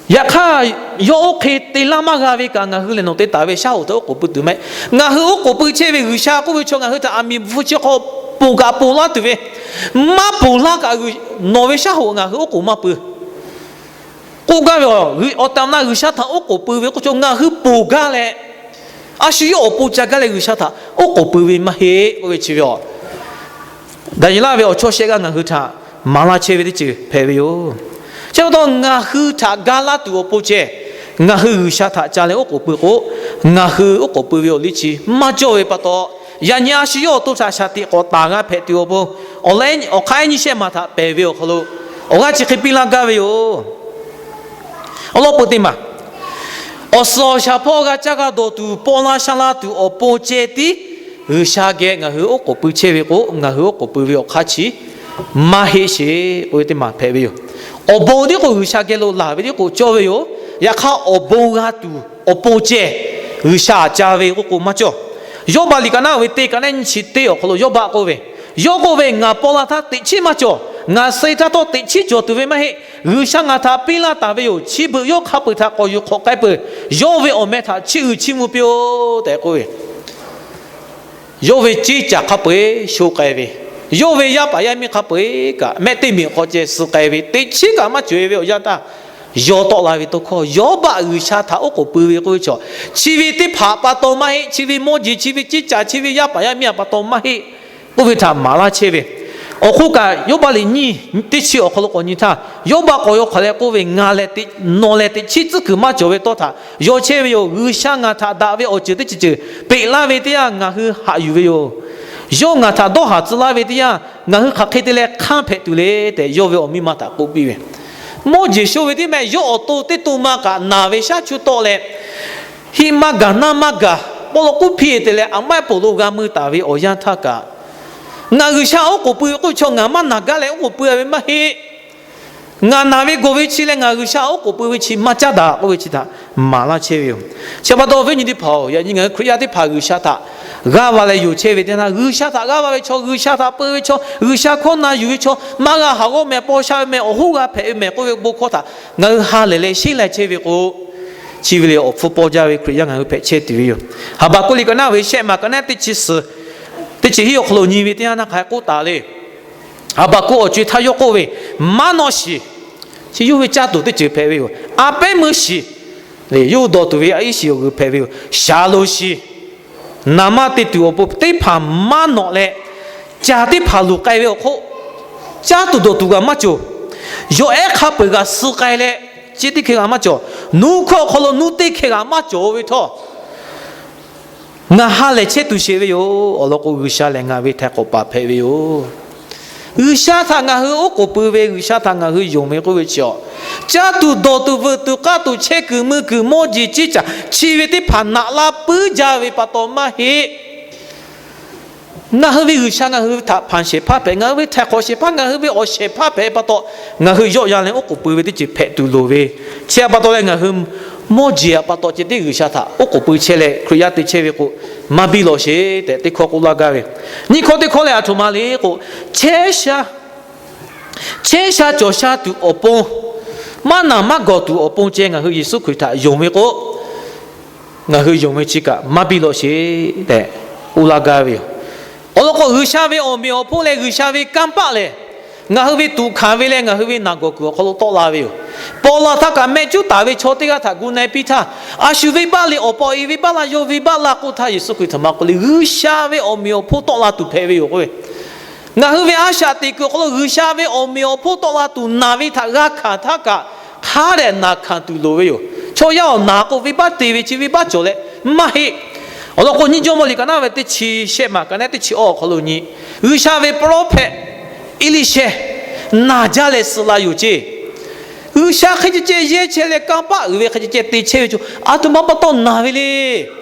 Yaꞈ hk'aˇ, yawˇ oˇ hk'e te laˇ maˇ g'a ve kaꞈ, ngaˬ hui lehˬ nawˬ te taˍ ve shaˉ hoꞈ htaꞈ oˉ k'oˍ pui tuˬ maˇ heˆ. Ngaˬ hui oˉ k'oˍ pui chehˇ ve G'uiˬsha k'oˆ ve chaw ngaˬ hui htaꞈ aˬ miˍ bvuhˬ hpfuh chi hk'aw ponˬ kaꞈ ponˬ laˇ tuˬ ve, maˇ ponˬ laˇ kaꞈ, nawˬ ve shaˉ hoꞈ ngaˬ hui oˉ k'oˍ maˇ pui. k'oˆ gaˇ ve, awˬ tehˬ awˬ na G'uiˬsha htaꞈ oˉ k'oˍ pui ve k'oˆ chaw ngaˬ hui ponˬ gaˇ leh, a shu yawˇ awˬ pon ca gaˇ leh G'uiˬsha htaꞈ oˉ k'oˍ pui ve maˇ heˆ k'oˆ ve chi ve yoˬ. Daˍyeˍlaˆ ve awˬ chawˇ shehˆ g'aˇ ngaˬ hui htaꞈ maˍ laˇ chehˇ ve teˇ ceuˬ hpehꞈ ve yoˬ. Chi pa taw ngaˬ hui htaꞈ ga laˇ tuˬ awˬ pon ceh, ngaˬ hui G'uiˬsha htaꞈ ca leh oˉ k'oˍ pui k'o, ngaˬ hui oˉ k'oˍ pui ve awˬ liˇ chi maˇ cawˇ ve pa taw, yaꞈ nyi a shu yawˇ awˬ to htaꞈ shaˍ tiꞈ k'awꞈ taˍ g'a hpehꞈ tuˬ awˬ pon, awˬ hk'aˇ ehˉ nyi shehˆ maˬ htaꞈ pehˬ ve awˬ hk'aw lo awˬ g'aˇ chi hk'e piˇ laˇ gaˇ ve yoˬ. Awˬ lawn peu teˇ maˬ, awˬ suhˍ awˬ shaˍ hpawˇ g'a caˇ g'a dawˬ tuˬ, paw la sha la tuˬ awˬ pon ceh tiˉ G'uiˬsha geh ngaˬ hui oˉ k'oˍ pui chehˇ ve k'o, ngaˬ hui oˉ k'oˍ pui ve awˬ hk'aˇ chi maˇ heˆ sheˍ k'oˆ ve teˇ maˬ hpehꞈ ve yoˬ. Awˬ bon tiˉ k'o G'uiˬsha geh lo laˬ ve tiˉ k'o cawˇ ve yoˬ. Yaꞈ hk'aˇ awˬ bon g'a tuˬ awˬ pon ceh G'uiˬsha ca ve k'oˆ k'o maˇ cawˇ. Yawˇbaˆ liꞈ ka naˉ ve teˇ ka naˉ nyi chi teˇ awˬ hk'aw lo Yawˇbaˆ k'oˆ ve, yawˇ k'oˆ ve, Ngaˬ paw la htaˇ teꞈ chiˉ maˇ cawˬ. Ngaˬ suh htaˇ htawˇ teꞈ chiˉ cawˬ tuˬ ve maˇ heˆ. G'uiˬsha ngaˬ htaꞈ piˇ laˇ taˍ ve yoˬ. Chi beuꞈ yawˇ hk'a peu-eˬ htaꞈ k'awꞈ yuˬ hk'awꞈ k'ai peuˬ. Yawˇ ve awˬ meh htaꞈ chiˇ uiˍ chiˇ mvuh piˇ-oˆ tehꞈ k'oˆ ve, yawˇ ve ceˇ caˬ hk'a peu-eˬ sho k'ai ve, yawˇ ve yaˇ paˍ yaˇ miˇ hk'a peu-eˬ kaꞈ mehˆ teˇ miˬ hk'aw ceh suh k'ai ve, teꞈ chiˉ kaꞈ maˇ cawˬ-e ve awˬ yanˇ htaˇ, yawˇ tawˆ la ve tawˇ hkawˇ Yawˇbaˆ G'uiˬsha htaꞈ oˉ k'oˍ pui ve k'oˆ ve chaw, chi ve teˇ hpaˍ pa taw maˇ heˆ. Chi ve mawˇ jeˬ, chi ve ceˇ caˬ, chi ve yaˇ paˍ yaˇ miˇ a pa taw maˇ heˆ k'oˆ ve htaꞈ maˍ laˇ chehˇ ve. Awˬ hk'oˆ kaꞈ Yawˇbaˆ liꞈ nyiˇ teˇ chi awˬ hk'aw lo k'awꞈ nyi htaˇ, Yawˇbaˆ k'awꞈ yaw hk'aˬ leh k'oˆ ve, Ngaˬ lehˬ teꞈ, nawˬ lehˬ teꞈ chiˉ tcuhˉ kuiˬ maˇ cawˬ ve tawˇ htaꞈ yaw chehˇ ve yoˬ. G'uiˬsha ngaˬ htaꞈ daꞈ ve awˬ ceuˬ teˇ ceuˬ ceuˬ peꞈ laˇ ve teˇ yanˇ ngaˬ hui haꞈ yuˬ ve yoˬ. Yawˇ ngaˬ htaꞈ dawˇ haˍ tcuh laˇ ve teˇ yanˇ ngaˬ hui hk'aˬ hk'e te leh hk'anˇ hpehꞈ tuˬ le tehꞈ, yawˇ ve awˬ miˇ ma htaꞈ k'oˆ piˇ ve. Mawˇ jeˬ sho ve teˇ mehˆ yawˇ awˬ to teˇ to ma kaꞈ naˬ ve shaˉ chu tawˆ leh, hiˆ maˇ gaˬ naˇ maˇ gaˬ pawˆ lawˇ k'uˉ hpiˇ te leh a maˇ heˆ poˬ lo g'a mui taˍ ve awˬ yanˇ htaˇ kaꞈ, Ngaˬ G'uiˬsha oˉ k'oˍ pui ve k'oˆ ve chaw ngaˬ maˇ naˬ gaˇ leh oˉ k'oˍ pui ve maˇ heˆ. Ngaˬ naˬ ve gawˬ ve chi leh ngaˬ G'uiˬsha oˉ k'oˍ pui ve chi maˇ caˉ daꞈ k'oˆ ve chi htaꞈ maˍ laˇ chehˇ ve yoˬ. Chi pa taw viˉ nyi teˇ hpaˍ-oˬ, yaꞈ nyi ngaˬ hui Hkriꞈ yaˇ teˇ hpaˍ G'uiˬsha htaꞈ g'aˇ va leh yonˍ chehˇ ve teˇ yanˇ, G'uiˬsha htaꞈ g'aˇ va ve chaw, G'uiˬsha htaꞈ peu ve chaw, G'uiˬsha hkawˇ na yuˬ ve chaw, maˇ g'a haˍ g'awˇ meh, paw sha ve meh, awˬ hoˉ g'a hpehꞈ ve meh k'oˆ ve bon hkawˇ htaꞈ ngaˬ hui ha lehˬ leh sheˉ lai chehˇ ve k'o, chi ve lehˬ awˬ hpfuhˇ paw jaˇ ve Hkriꞈ yaˇ ngaˬ hui hpehꞈ chehˇ tuˬ ve yoˬ. Haˍbaˍkuˆ liꞈ ka naˉ ve shehˆ maˬ ka naˉ teˇ chi suhˍ, teˇ chi hiˉ awˬ hk'aw lo nyi ve teˇ yanˇ hk'aˬ hk'e k'oˆ taˍ le. Haˍbaˍkuˆ awˬ co-e htaˇ yawˇ k'oˆ ve, Maˇ nawˆ shiˍ. Chi yawˇ ve caˇ tuˬ teˇ ceuˬ hpehꞈ ve yoˬ. A pehˉ meuˇ shiˍ. Yawˇ hui dawˬ tuˬ ve a iˉ shiˍ awˬ g'uiˬ hpehꞈ ve yoˬ. Shaˍ loˍ shiˍ. Naˍ manˇ te tuˬ awˬ pon teˇ hpaˍ maˇ nawꞈ leh, caˬ teˇ hpaˍ luˬ k'ai ve awˬ hk'oˆ, caˇ tuˬ dawˬ tuˬ g'a maˇ cawˬ. Yawˬ ehˉ hk'a peu-eˬ g'a suh k'ai leh, chi teˇ hkeh g'a maˇ cawˬ. Nuˇ hkawˇ awˬ hk'aw lo nuˇ teˇ hkeh g'a maˇ cawˬ ve htawˇ, ngaˬ ha lehˬ chehˇ tuˬ sheˍ ve yoˬ. Awˬ lawn k'o, G'uiˬsha lehˬ ngaˬ ve htaiˍ hk'awꞈ paˍ hpehꞈ ve yoˬ. G'uiˬsha htaꞈ ngaˬ hui oˉ k'oˍ pui ve, G'uiˬsha htaꞈ ngaˬ hui yonˍ ve k'oˆ ve chi a, caˇ tuˬ dawˬ tuˬ veuꞈ tuˬ k'aˇ tuˬ chehˇ kuiˬ mui kuiˬ mawˇ jeˬ ceˇ caˬ chi ve teˇ hpaˍ naꞈ la puiˉ jaˇ ve pa taw maˇ heˆ. Ngaˬ hui ve G'uiˬsha ngaˬ hui htaꞈ hpanˍ shehˍ hpaˇ hpehꞈ, ngaˬ hui ve htaiˍ hk'awꞈ shehˍ hpaˇ, ngaˬ hui ve awˬ shehˍ hpaˇ hpehꞈ pa taw, ngaˬ hui yawˆ yan leh oˉ k'oˍ pui ve teˇ ceuˬ hpehꞈ tuˬ loˍ ve. Chi a pa taw leh ngaˬ hui mawˇ jeˬ a pa taw ceh tiˉ G'uiˬsha htaꞈ oˉ k'oˍ pui chehˇ leh Hkriꞈ yaˇ te chehˇ ve k'o, maˇ biˇ lawˬ sheˍ tehꞈ teˇ hkawˇ k'oˆ laˇ gaˇ ve. Nyiˇ hkawˇ teˇ hkawˇ leh a htoꞈ ma le k'o, chehˇ sha, chehˇ sha cawˬ sha tuˬ awˬ pon, maˇ naˬ maˇ gawˬ tuˬ awˬ pon ceh ngaˬ hui Yeˍsuˆ Hkriꞈ htaꞈ yonˍ ve k'o, ngaˬ hui yonˍ ve chi kaꞈ maˇ biˇ lawˬ sheˍ tehꞈ k'oˆ laˇ gaˇ ve yoˬ. Awˬ lawn k'o, G'uiˬsha ve awˬ meꞈ awˬ hponˇ leh G'uiˬsha ve kanˇ paˆ lehˬ, ngaˬ hui ve tuꞈ hkanˍ ve leh ngaˬ hui ve naˬ gawˬ kuiˬ awˬ hk'aw lo tawˆ la ve yoˬ. Paw la htaˇ kaꞈ mehˆ cuˉ taˍ ve chaw teˇ g'aˇ htaꞈ gu na-e piˇ htaˇ, a shu venˇbaˆ le, awˬ pa awˬ e venˇbaˆ laˇ, yawˇ venˇbaˆ laˇ k'oˆ htaˇ, Yeˍsuˆ Hkriꞈ htaꞈ maˇ k'oˆ le, G'uiˬsha ve awˬ meꞈ awˬ hponˇ tawˆ la tuˬ hpehꞈ ve yoˬ k'oˆ ve. Ngaˬ hui ve a shaꞈ teꞈ kuiˬ awˬ hk'aw lo G'uiˬsha ve awˬ meꞈ awˬ hponˇ tawˆ la tuˬ naˬ ve htaꞈ g'a hkanˍ htaˇ kaꞈ, hk'a dehꞈ naˬ hkanˍ tuˬ loˍ ve yoˬ. Chaw yaˇ awˬ naˬ k'o, venˇbaˆ te ve chi venˇbaˆ cawˬ leh maˇ heˆ. Awˬ lawn k'o, Nyiˇ Jawˇmawˇ liꞈ ka naˉ ve teˇ chi shehˆ maˬ ka naˉ teˇ chi awˇ awˬ hk'aw lo nyi, G'uiˬsha ve prophet Eˇliˇshehˇ naˬ jaˇ leh suh la yoˬ ceˇ. G'uiˬsha hk'e ceh ceh yehˇ chehˇ leh kanˇ paˆ uiˍ ve hk'e ceh ceh te chehˇ ve chaw, a htoꞈ ma pa taw naˬ ve le.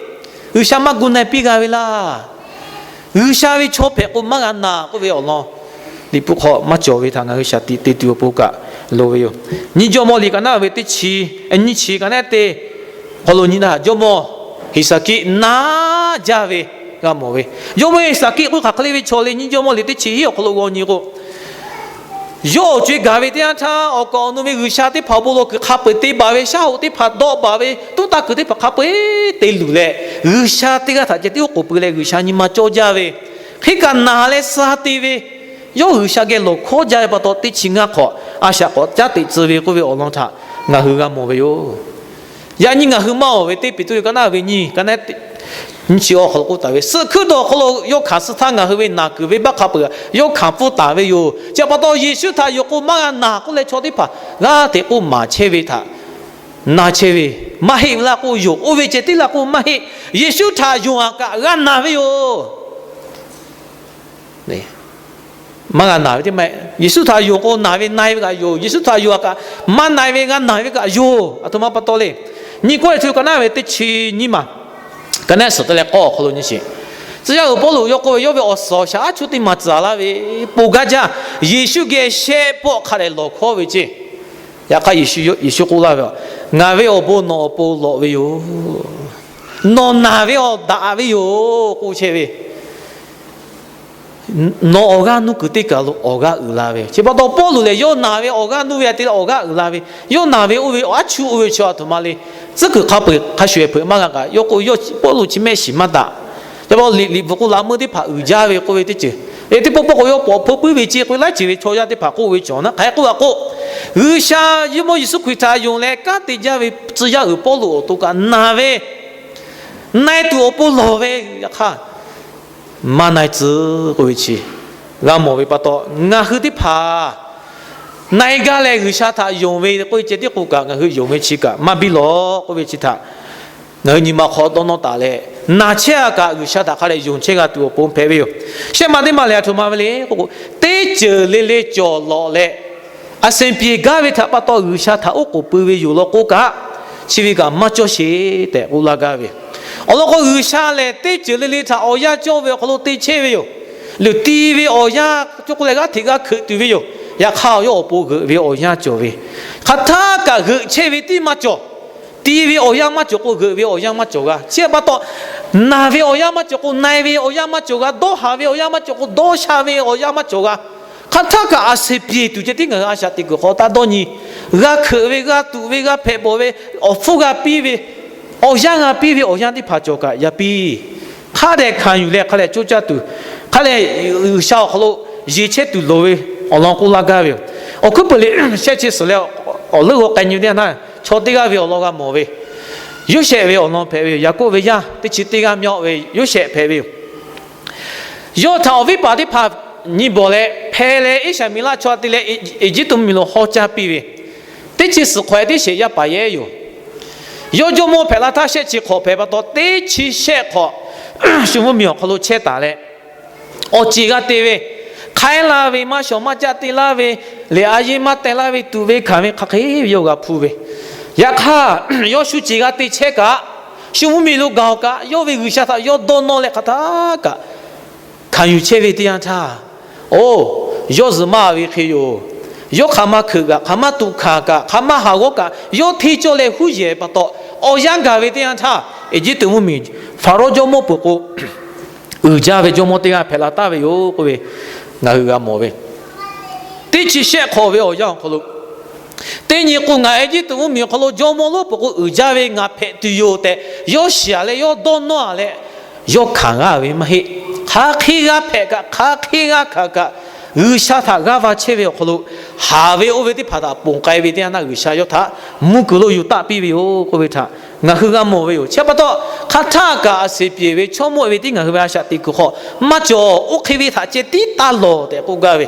G'uiˬsha maˇ gu na-e piˇ g'a ve laˇ. G'uiˬsha ve chaw hpehꞈ k'o maˇ g'a naˬ k'oˆ ve awˬ lawn, Liꞈ hpu hk'aw maˇ cawˬ ve htaꞈ ngaˬ hui shaˍ tiꞈ te tuˬ awˬ pon kaꞈ loˍ ve yoˬ. Nyiˇ Jawˇmawˇ liꞈ ka naˉ ve teˇ chi, nyiˇ chi ka naˉ teˇ hk'aw lo nyi htaˇ, jawˇmawˇ Heˍsaˍkiˆ naˬ jaˇ ve g'a mawˬ ve. Jawˇmawˇ Heˍsaˍkiˆ k'oˆ hk'aˬ hk'e le ve chaw le, Nyiˇ Jawˇmawˇ liꞈ teˇ chi hiˉ awˬ hk'aw lo g'aw nyi k'o, yawˇ awˬ co-e gaˬ ve teˇ yanˇ htaˇ, awˬ kaˍ awˬ nu ve G'uiˬsha teˇ hpaˍ awˬ bon lawˬ kuiˬ hk'a peu-eˬ te baˬ ve, shaˉ hoꞈ teˇ hpaˍ dawˆ baˬ ve, tuˉ taˇ kuiˬ teˇ hpaˍ hk'a peu-eˬ te luˬ leh, G'uiˬsha teˇ g'aˇ htaꞈ ceh tiˉ oˉ k'oˍ pui leh G'uiˬsha nyi ma cawˇ jaˇ ve, hk'e kaꞈ naˬ leh suh te ve, yawˇ G'uiˬsha geh lawˬ hkawˇ jaˇ ve pa taw, teˇ chi ngaˇ hk'awꞈ a shaꞈ k'awꞈ caˉ teꞈ tcuh ve k'oˆ ve awˬ lawn htaꞈ Ngaˬ hui g'a mawˬ ve yoˬ. Yaꞈ nyi ngaˬ hui maˇ awˬ ve teˇ Peˍtruˆ ka naˉ ve nyiˇ, ka naˉ nyiˇ chi awˬ hk'aw lo k'oˆ taˍ ve, suh hkuiˉ dawˬ awˬ hk'aw lo yawˇ hkanˍ suh htaˇ ngaˬ hui ve naˬ kuiˬ venˇbaˆ hk'a peuˬ yawˇ hkanˍ pfuhˇ taˍ ve yoˬ. Chi pa taw Yeˍsuˆ htaꞈ yonˍ k'o maˇ g'a naˬ k'oˆ leh chaw teˇ hpaˍ g'aˇ hteꞈ k'oˆ maˍ chehˇ ve htaꞈ na chehˇ ve, maˇ heˆ ve laˇ k'o yoˬ. Oˇ ve ceh tiˉ laˇ k'o maˇ heˆ. Yeˍsuˆ htaꞈ yonˍ a kaꞈ g'a naˬ ve yoˬ. Maˇ g'a naˬ ve teˇ ma, Yeˍsuˆ htaꞈ yonˍ k'o naˬ ve na-e ve kaꞈ yoˬ. Yeˍsuˆ htaꞈ yonˍ a kaꞈ maˇ na-e ve g'a naˬ ve kaꞈ yoˬ. Aˬ htoꞈ ma pa taw le. Nyiˇ Kawˇrenˍhtuˆ ka naˉ ve teˇ chi nyiˇ maˬ, ka naˉ suhˍ teˇ leh k'awˇ awˬ hk'aw lo nyi sheˍ. Tcuh yaˇ uiˍ Pawˇluꞈ yawˇ k'oˆ ve, yawˇ ve awˬ suhˍ awˬ shaˍ aˉ chuˇ teˇ maˬ tcuhˍ laˇ ve, ponˬ gaˇ jaˇ. Yeˍsuˆ geh shehˆ pawˆ hk'a dehꞈ lawˬ hkawˉ ve ceˇ. Yaꞈ hk'aˇ Yeˍsuˆ k'oˆ laˇ ve, Ngaˬ ve awˬ bon nawˬ awˬ pon lawꞈ ve yoˬ. Nawˬ naˬ ve awˬ daꞈ ve yoˬ k'oˆ chehˇ ve. Nawˬ awˬ g'aˇ nuˇ kuiˬ teˇ kaˬ lo awˬ g'aˇ uiˍ la ve. Chi pa taw Pawˇluꞈ lehˬ yawˇ naˬ ve awˬ g'aˇ nuˇ ve htaꞈ te leh awˬ g'aˇ uiˍ la ve. Yawˇ naˬ ve oˇ ve aˉ chuˇ oˇ ve chaw aˬ htoꞈ ma le. Tcuhˉ kuiˬ hk'a peu-eˬ hk'a shuˍ ehˍ hpeuꞈ maˇ g'a kaꞈ, yawˇ k'o Pawˇluꞈ chi mehˆ shiˍ maˇ daꞈ. Yaꞈ pa liꞈ liꞈ bvuhꞈ k'o laꞈ meuˇ teˇ hpaˍ uiˍ jaˇ ve k'oˆ ve teˇ ceuˬ. Eˬ, teˇ pawˆ pawˆ k'o yawˇ pawꞈ hpeu puiˉ ve ceˇ k'oˆ ve laiˉ ceuˬ ve chaw yaˇ teˇ hpaˍ k'oˆ ve cawˬ naˉ hk'aˬ hk'e k'oˆ a k'o, G'uiˬsha yawˇ mawˇ Yeˍsuˆ Hkriꞈ htaꞈ yonˍ leh kanˉ te jaˇ ve tcuh yaˇ uiˍ Pawˇluꞈ awˬ to kaꞈ naˬ ve, na-e tuˬ awˬ pon lawˬ ve. Yaꞈ hk'aˇ maˇ na-e tcuh k'oˆ ve chi g'a mawˬ ve pa taw, ngaˬ hui teˇ hpaˍ na-e gaˇ leh G'uiˬsha htaꞈ yonˍ ve k'oˆ ve ceh tiˉ k'o kaꞈ, ngaˬ hui yonˍ ve chi kaꞈ maˇ biˇ lawˬ k'oˆ ve chi htaꞈ ngaˬ hui nyi ma hk'aw dawˇ nawˇ taˍ leh, naˬ chehˇ a kaꞈ G'uiˬsha htaꞈ hk'a dehꞈ yonˍ chehˇ g'a tuˬ awˬ pon hpehꞈ ve yoˬ. Shehˆ ma teˇ ma lehˬ aˬ htoꞈ ma ve le k'o, teˇ ceuˬ le le cawˬ lawꞈ leh, a sehˍ piˍ gaˇ ve htaꞈ pa taw G'uiˬsha htaꞈ oˉ k'oˍ pui ve yoˬ law k'o kaꞈ, chi ve kaꞈ maˇ cawˇ sheˍ tehꞈ k'oˆ laˇ gaˇ ve. Awˬ lawn k'o G'uiˬsha lehˬ teˇ ceuˬ le le htaꞈ awˬ yanˇ cawˇ ve awˬ hk'aw lo te chehˇ ve yoˬ. Leuˬ ti ve awˬ yanˇ cawˇ k'oˆ leh g'aˇ hteꞈ g'a hkeuꞈ tuˬ ve yoˬ. Yaꞈ hk'aˇ yawˇ awˬ pon g'euꞈ ve awˬ yanˇ cawˬ ve, hk'aˬ htaˇ kaꞈ g'euꞈ chehˇ ve tiˉ maˇ cawˬ. Ti ve awˬ yanˇ maˇ cawˬ k'o g'euꞈ ve awˬ yanˇ maˇ cawˬ g'a. Chi pa taw, naˬ ve awˬ yanˇ maˇ cawˬ k'o na-e ve awˬ yanˇ maˇ cawˬ g'a. Dawˇ haˍ ve awˬ yanˇ maˇ cawˬ k'o dawˇ sha ve awˬ yanˇ maˇ cawˬ g'a. Hk'aˬ htaˇ kaꞈ a sehˍ piˍ tuˬ ceh tiˉ ngaˬ hui a shaꞈ teꞈ kuiˬ hk'aw taˇ dawˇ nyi. G'a hkeuꞈ ve, g'a tuꞈ ve, g'a hpehꞈ bawˬ ve, awˬ hpfuhˇ g'a piˇ ve, awˬ yanˇ g'a piˇ ve awˬ yanˇ teˇ hpaˍ cawˬ kaꞈ yaꞈ piˇ. Hk'a dehꞈ hkanˍ yuˬ leh hk'a dehꞈ coˇ caˇ tuˬ, hk'a dehꞈ G'uiˬsha awˬ hk'aw lo yeˬ chehˇ tuˬ loˍ ve awˬ lawn k'oˆ laˇ gaˇ ve yoˬ. Awˬ hkuiˉ peuˬ liꞈ shehˆ chi suhˍ leh awˬ leuˆ g'aw k'ai nyi teˇ yanˇ htaˇ, chaw teˇ g'aˇ ve awˬ lawn g'a mawˬ ve, Yoˇsehꞈ ve awˬ lawn hpehꞈ ve yoˬ. Yaˍkoˆ ve yaˇ teˇ chi teˇ g'aˇ myaw ve Yoˇsehꞈ hpehꞈ ve yoˬ. Yawˇ htaꞈ awˬ viˉ paˍ teˇ hpaˍ nyi bawˬ leh hpeh leh Iˉsaˍreˍlaˆ chaw te leh Eˇjiˇtuꞈ mvuhˇmiˬ lo haw caˇ piˇ ve, teˇ chi suhˍ hk'awꞈ teˇ shehˍ yaˇ paˍ yehˇ yoˬ. Yawˇ jawˇmawˇ hpehꞈ la htaˇ shehˆ chi hk'awꞈ hpehꞈ pa taw, teˇ chi shehˆ hk'awꞈ shu mvuhˇmiˬ awˬ hk'aw lo chehˇ taˍ leh, awˬ ceˬ g'a te ve, hk'aiˉ laˇ ve, maˇ shawˍ maˇ caˆ te laˇ ve, lehˬ a yeˇ maˇ teh laˇ ve, tuꞈ ve hkanˍ ve hk'aˬ hk'e ve yawˇ g'a hpuˇ ve. Yaꞈ hk'aˇ, yawˇ shu ceˬ g'a te chehˇ kaꞈ, shu mvuhˇmiˬ lo gaˬ-oˬ kaꞈ, yawˇ ve G'uiˬsha htaꞈ yawˇ dawˇ nawˇ leh hk'aˬ htaˇ kaꞈ hkanˍ yuˬ chehˇ ve teˇ yanˇ htaˇ, oˇ, yawˇ zuhꞈ maˇ ve hk'e yoˬ. Yawˇ hk'aˬ ma hkeuꞈ kaꞈ, hk'aˬ ma tuꞈ hkanˍ kaꞈ, hk'aˬ ma haˍ g'awˇ kaꞈ, yawˇ hteˇ cawˇ leh huˉ yehˬ pa taw, awˬ yanˇ gaˬ ve teˇ yanˇ htaˇ, Eˇjiˇtuꞈ mvuhˇmiˬ Hpaˍrawˇ jawˇmawˇ peuˬ k'o, uiˍ jaˇ ve jawˇmawˇ teˇ g'aˇ hpehꞈ la taˍ ve yoˬ k'oˆ ve ngaˬ hui g'a mawˬ ve. Teˇ chi shehˆ hk'awꞈ ve awˬ yanˇ awˬ hk'aw lo, teˇ nyi k'o ngaˬ Eˇjiˇtuꞈ mvuhˇmiˬ awˬ hk'aw lo jawˇmawˇ lonˉ peuˬ k'o uiˍ jaˇ ve ngaˬ hpehꞈ tuˬ yoˬ tehꞈ, yawˇ shiˍ-aˬ leh yawˇ dawˇ nawˇ-aˬ leh, yawˇ hkanˍ g'aˇ ve maˇ heˆ. Hk'aˬ hk'e g'a hpehꞈ kaꞈ, hk'aˬ hk'e g'a hkanˍ kaꞈ, G'uiˬsha htaꞈ g'aˇ va chehˇ ve awˬ hk'aw lo, haˍ ve oˇ ve teˇ hpaˍ htaꞈ ponˬ k'ai ve teˇ yanˇ htaˇ G'uiˬsha yawˇ htaꞈ mvuhˇ kuiˬ lo yuˬ taˆ piˇ ve yoˬ k'oˆ ve htaꞈ ngaˬ hui g'a mawˬ ve yoˬ. Chi pa taw, hk'aˬ htaˇ kaꞈ a seˍ piˍ ve chaw mawˇ ve tiˉ ngaˬ hui ve a shaꞈ teꞈ kuiˬ hk'aw maˇ cawˬ. Oˇ hk'e ve htaꞈ ceh tiˉ taˇ lawˬ tehꞈ k'oˆ gaˇ ve.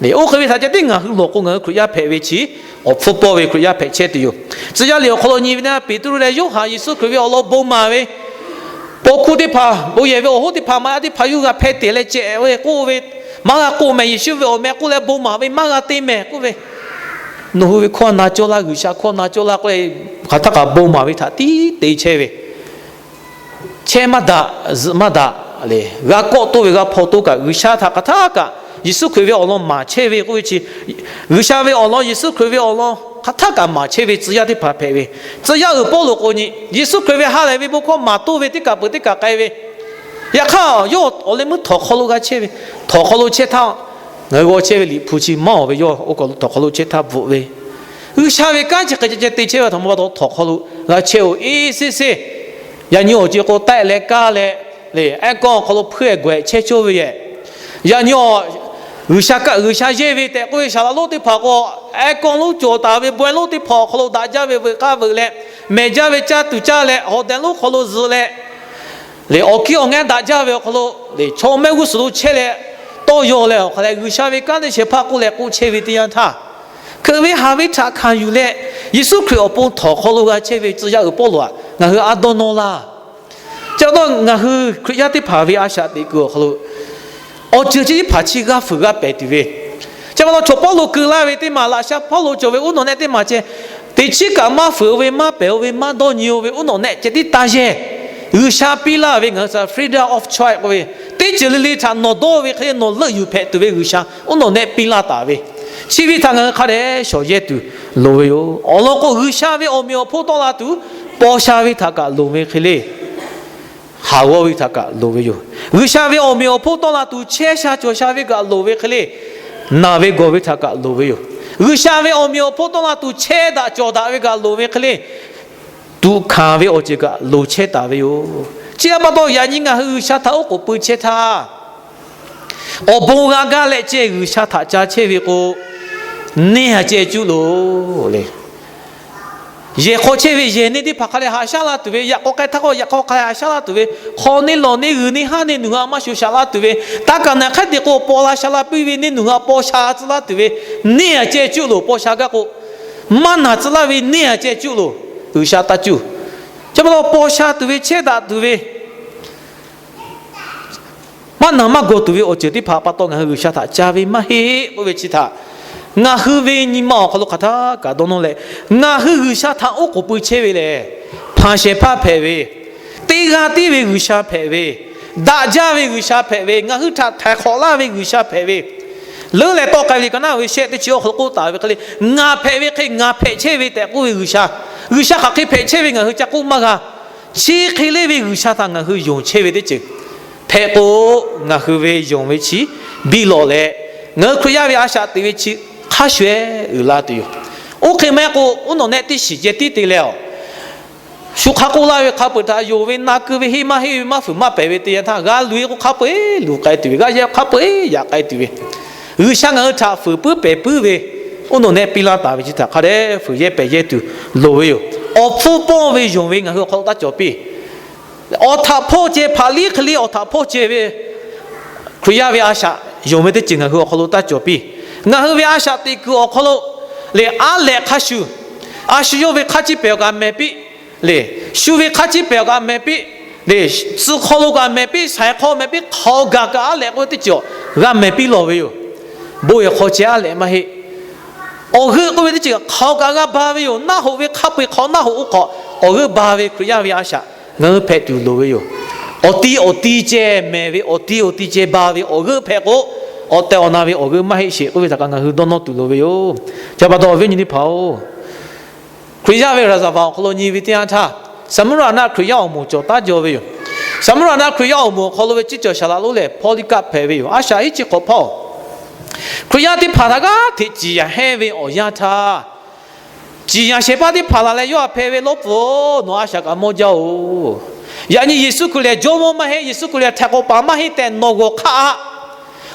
Oˇ hk'e ve htaꞈ ceh tiˉ ngaˬ hui lawˬ k'o, ngaˬ hui Hkriꞈ yaˇ hpehꞈ ve chi awˬ hpfuhˇ pawˇ ve Hkriꞈ yaˇ hpehꞈ chehˇ tuˬ yoˬ. Tcuh yaˇ liꞈ awˬ hk'aw lo nyi ve teˇ yanˇ, Peˍtruˆ leh Yoˇhanˬ Yeˍsuˆ Hkriꞈ ve awˬ lawn bon maˍ ve, paw hkuˇ teˇ hpaˍ, bon yehˬ ve awˬ hoˉ teˇ hpaˍ, maˇ yaˇ teˇ hpaˍ yawˇ g'a hpeh teꞈ leh ceh ve k'oˆ ve, maˇ g'a k'oˆ mehˍ. Yeˍsuˆ ve awˬ meh k'oˆ leh bon maˍ ve, maˇ g'a te mehˍ k'oˆ ve, nawˬ hui ve hkawˇ na cawˇ laˇ, G'uiˬsha hkawˇ na cawˇ laˇ k'oˆ leh, hk'aˬ htaˇ kaꞈ bon maˍ ve htaꞈ tiˉ te chehˇ ve, chehˇ maˇ daꞈ, zuhꞈ maˇ daꞈ le. G'a kawˆ toˇ ve, g'a hpaw toˇ kaꞈ, G'uiˬsha htaꞈ hk'aˬ htaˇ kaꞈ Yeˍsuˆ Hkriꞈ ve awˬ lawn maˍ chehˇ ve k'oˆ ve chi, G'uiˬsha ve awˬ lawn, Yeˍsuˆ Hkriꞈ ve awˬ lawn hk'aˬ htaˇ kaꞈ maˍ chehˇ ve tcuh yaˇ teˇ hpaˍ hpehꞈ ve. Tcuh yaˇ uiˍ Pawˇluꞈ k'o nyi, Yeˍsuˆ Hkriꞈ ve ha lehˬ ve bon hkawˇ maˍ toˇ ve teˇ kaˬ peuˬ teˇ kaˬ k'ai ve. Yaꞈ hk'aˇ yawˇ awˬ leh meuˇ htawnˍ hk'aw lo g'a chehˇ ve. Htawnˍ hk'aw lo chehˇ htaˇ, ngaˬ hui g'aw chehˇ ve Liꞈ hpu chi maˇ awˬ ve yawˇ oˇ kaˬ lo htawnˍ hk'aw lo chehˇ htaˇ bvuhꞈ ve, G'uiˬsha ve kanˉ chi hk'e ceh ceh te chehˇ ve htaꞈ ma pa taw htawnˍ hk'aw lo g'a chehˇ-oˬ. Iˉ siˉ seˉ, yaꞈ nyi awˬ ceˬ k'o taˆ leh kaˇ leh, le, ehˉ kawˇ awˬ hk'aw lo hpuiˇ-ehˍ gawehꞈ chehˇ cawˇ ve yehˬ. Yaꞈ nyi awˬ G'uiˬsha kaˆ G'uiˬsha yehˇ ve tehꞈ k'oˆ ve saˍ laꞈ lonˉ teˇ hpaˍ k'o, aircon lonˉ cawˬ taˍ ve bawehˇ lonˉ teˇ hpaˍ awˬ hk'aw lo daꞈ jaˇ ve veuꞈ k'aˇ veuꞈ leh, mehˬ jaˇ ve caˇ tuˬ caˇ leh, hawˍ dehꞈ lonˉ hk'aw lo zuhꞈ leh, lehˬ awˬ hkiˇ awˬ ngaˇ daꞈ jaˇ ve awˬ hk'aw lo, lehˬ chaw mehˆ g'uˇ suhˍ lo chehˇ leh, tawˇ yaw leh awˬ hk'a leh G'uiˬsha ve kanˉ teˇ shehˍ hpaˇ k'oˆ leh k'oˆ chehˇ ve teˇ yanˇ htaˇ, hkeuꞈ ve haˍ ve htaꞈ hkanˍ yuˬ leh, Yeˍsuˆ Hkriꞈ awˬ pon htawnˍ hk'aw lo g'a chehˇ ve tcuh yaˇ uiˍ Pawˇluꞈ aꞈ ngaˬ hui a dawˇ nawˇ laˇ. Chi pa taw ngaˬ hui Hkriꞈ yaˇ teˇ hpaˍ ve a shaꞈ teꞈ kuiˬ awˬ hk'aw lo, awˬ ceuˬ chi teˇ hpaˍ chi g'a fuiˍ g'a pehˍ tuˬ ve, chi pa taw chaw Pawˇluꞈ keu laˇ ve teˇ maˬ, laꞈ sha Pawˇluꞈ cawˬ ve uˉ nawꞈ nehˆ teˇ maˬ ceh, teꞈ chiˉ kaꞈ maˇ fuiˍ-o ve, maˇ pehˍ-o ve, maˇ dawˇ nyi-o ve uˉ nawꞈ nehˆ ceh tiˉ taˇ yehˇ. G'uiˬsha piˇ laˇ ve ngaˬ hui htaꞈ freedom of choice k'oˆ ve, teˇ ceuˬ le le htaꞈ nawˬ dawˇ ve hk'e le nawˬ leuˆ yuˬ hpehꞈ tuˬ ve G'uiˬsha uˉ nawꞈ nehˆ piˇ laˇ taˍ ve, chi ve htaꞈ ngaˬ hui hk'a dehꞈ shawˍ yehˇ tuˬ loˍ ve yoˬ. Awˬ lawn k'o, G'uiˬsha ve awˬ meꞈ awˬ hponˇ tawˆ la tuˬ, paw sha ve htaꞈ kaꞈ loˍ ve hk'e le, haˍ g'awˇ ve htaꞈ kaꞈ loˍ ve yoˬ. G'uiˬsha ve awˬ meꞈ awˬ hponˇ tawˆ la tuˬ, chehˇ sha cawˬ sha ve kaꞈ loˍ ve hk'e le, naˬ ve gawˬ ve htaꞈ kaꞈ loˍ ve yoˬ. G'uiˬsha ve awˬ meꞈ awˬ hponˇ tawˆ la tuˬ, chehˇ daꞈ cawˬ daꞈ ve kaꞈ loˍ ve hk'e le, tuꞈ hkanˍ ve awˬ ceuˬ kaꞈ loˍ chehˇ taˍ ve yoˬ. Chi htaꞈ pa taw, yaꞈ nyi ngaˬ hui G'uiˬsha htaꞈ oˉ k'oˍ pui chehˇ htaˇ, awˬ bon g'a gaˇ leh ceh G'uiˬsha htaꞈ ca chehˇ ve k'o, neˇ a ceh cuˆ loˬ le. Yehˬ hk'aw chehˇ ve yehˬ neˇ teˇ hpaˍ hk'a leh haꞈ shaˉ la tuˬ ve, yaꞈ k'aw k'ai htaˇ k'o yaꞈ k'aw k'ai haꞈ shaˉ la tuˬ ve, hk'aw neˇ lawˬ neˇ g'uiˬ neˇ haˉ neˇ nawˬ hui a maˇ shoˍ shaꞈ la tuˬ ve, taˇ kaˍ naˬ hk'ehˉ te k'o paw la sha la piˇ ve neˇ nawˬ hui a paw sha tcuh laˇ tuˬ ve, neˇ a ceh cuˆ loˬ. Paw sha gaˇ k'o, maˇ naˬ tcuh laˇ ve neˇ a ceh cuˆ loˬ. G'uiˬsha taˇ cuˇ. Chi pa taw paw sha tuˬ ve, chehˇ daꞈ tuˬ ve, maˇ naˬ maˇ gawˬ tuˬ ve awˬ ceuˬ teˇ hpaˍ pa taw ngaˬ hui G'uiˬsha htaꞈ ca ve maˇ heˆ k'oˆ ve chi htaꞈ, ngaˬ hui ve nyi ma awˬ hk'aw lo hk'aˬ htaˇ kaꞈ dawˇ nawˇ leh, ngaˬ hui G'uiˬsha htaꞈ oˉ k'oˍ pui chehˇ ve lehˬ, hpanˍ shehˍ hpaˇ hpehꞈ ve, teˇ g'aˇ tiˉ ve G'uiˬsha hpehꞈ ve, daꞈ jaˇ ve G'uiˬsha hpehꞈ ve, ngaˬ hui htaꞈ htaiˍ hk'awꞈ laˇ ve G'uiˬsha hpehꞈ ve, leuˉ leh tawˆ k'ai ve ka naˉ ve shehˆ teˇ chi awˬ hk'aw lo k'oˆ taˍ ve hk'e le, ngaˬ hpehꞈ ve hk'e ngaˬ hpehꞈ chehˇ ve tehꞈ k'oˆ ve G'uiˬsha, G'uiˬsha hk'aˬ hk'e hpehꞈ chehˇ ve ngaˬ hui ca k'oˆ maˇ g'a. Chi hk'e le ve G'uiˬsha htaꞈ ngaˬ hui yonˍ chehˇ ve teˇ ceuˬ hpehꞈ k'o, ngaˬ hui ve yonˍ ve chi biˇ lawꞈ leh, ngaˬ hui Hkriꞈ yaˇ ve a shaꞈ teꞈ ve chi hk'a shuˍ-eˬ uiˍ la tuˬ yoˬ. Oˇ hk'e maˇ heˆ k'o, uˉ nawꞈ nehˆ teˇ shiˍ ceh tiˉ te leh awˬ, shu hk'a k'oˆ laˇ ve hk'a peuˬ htaꞈ yonˍ ve na keu ve heˆ maˇ heˆ ve maˇ fuiˍ maˇ pehˍ ve teˇ yanˇ htaˇ, g'a loꞈ-e k'o hk'a peu-eˬ loꞈ k'ai tuˬ ve, g'a yehˇ k'o hk'a peu-eˬ yaꞈ k'ai tuˬ ve, G'uiˬsha ngaˬ hui htaꞈ fuiˍ puiˉ pehˍ puiˉ ve, uˉ nawꞈ nehˆ piˇ laˇ taˍ ve chi htaꞈ hk'a dehꞈ fuiˍ yehˇ pehˍ yehˇ tuˬ loˍ ve yoˬ. Awˬ hpfuhˇ pawˇ ve yonˍ ve ngaˬ hui awˬ hk'aw lo taˇ cawˬ piˇ. Awˬ htaꞈ hpawˇ ceh hpaꞈ liˇ hk'e liˇ awˬ htaꞈ hpawˇ ceh ve Hkriꞈ yaˇ ve a shaꞈ yonˍ ve teˇ ceuˬ ngaˬ hui awˬ hk'aw lo taˇ cawˬ piˇ. Ngaˬ hui ve a shaꞈ teꞈ kuiˬ awˬ hk'aw lo lehˬ, aˉ lehꞈ hk'a shuˍ, a shu yawˇ ve hk'a ciˇ pehˍ awˬ kaꞈ mehˍ piˇ, lehˬ shu ve hk'a ciˇ pehˍ awˬ kaꞈ mehˍ piˇ, lehˬ tcuh hk'aw lo kaꞈ mehˍ piˇ, shaiˍ hk'aw mehˍ piˇ, hk'aˬ gaˬ kaꞈ aˉ lehꞈ k'oˆ ve teˇ ceuˬ g'a mehˍ piˇ lawˬ ve yoˬ. Bon yehˬ hk'aw ceh aˉ lehꞈ maˇ heˆ. Awˬ g'euˆ k'oˆ ve teˇ ceuˬ hk'aˬ kaꞈ g'a ba ve yoˬ. Naˆ hoꞈ ve hk'a peu-eˬ hk'awꞈ naˆ hoꞈ oˇ hk'awꞈ awˬ g'euˆ ba ve Hkriꞈ yaˇ ve a shaꞈ ngaˬ hui hpehꞈ tuˬ loˍ ve yoˬ. Awˬ ti awˬ ti ceh mehˍ ve, awˬ ti awˬ ti ceh ba ve awˬ g'euˆ hpehꞈ k'o, awˬ tehˬ awˬ na ve awˬ g'euˆ maˇ heˆ sheˍ k'oˆ ve htaꞈ kaꞈ ngaˬ hui dawˇ nawˇ tuˬ loˍ ve yoˬ. Chi pa taw awˬ viˉ nyi teˇ hpaˍ-oˬ, Hkriꞈ yaˇ ve ရာဇဝင် awˬ hk'aw lo nyi ve teˇ yanˇ htaˇ, Saˍmuˇraꞈ naˆ Hkriꞈ yaˇ awˬ moˍ cawˬ taˉ jaw ve yoˬ. Saˍmuˇraꞈ naˆ Hkriꞈ yaˇ awˬ moˍ awˬ hk'aw lo ve ceˇ cawˬ shaˍ laꞈ lonˉ lehˬ, Hpawˇliˇkaˆ hpehꞈ ve yoˬ. A shaꞈ hiˉ chi hk'awꞈ hpawˇ Hkriꞈ yaˇ teˇ hpaˍ htaꞈ g'aˇ hteꞈ ciˍ yanˍ hehnˇ ve awˬ yanˇ htaˇ, ciˍ yanˍ shehˍ hpaˇ teˇ hpaˍ laˬ leh yawˇ htaꞈ hpehˇ ve, Lawˇ pfuhˍ-oˬ, nawˬ a shaꞈ kaꞈ mawˇ jaˇ-oˬ. Yaꞈ nyi Yeˍsuˆ Hkriꞈ lehˬ jawˇmawˇ maˇ heˆ, Yeˍsuˆ Hkriꞈ lehˬ htaiˍ hk'awꞈ paˍ maˇ heˆ tehꞈ nawˬ g'awˬ hk'aˆ-a.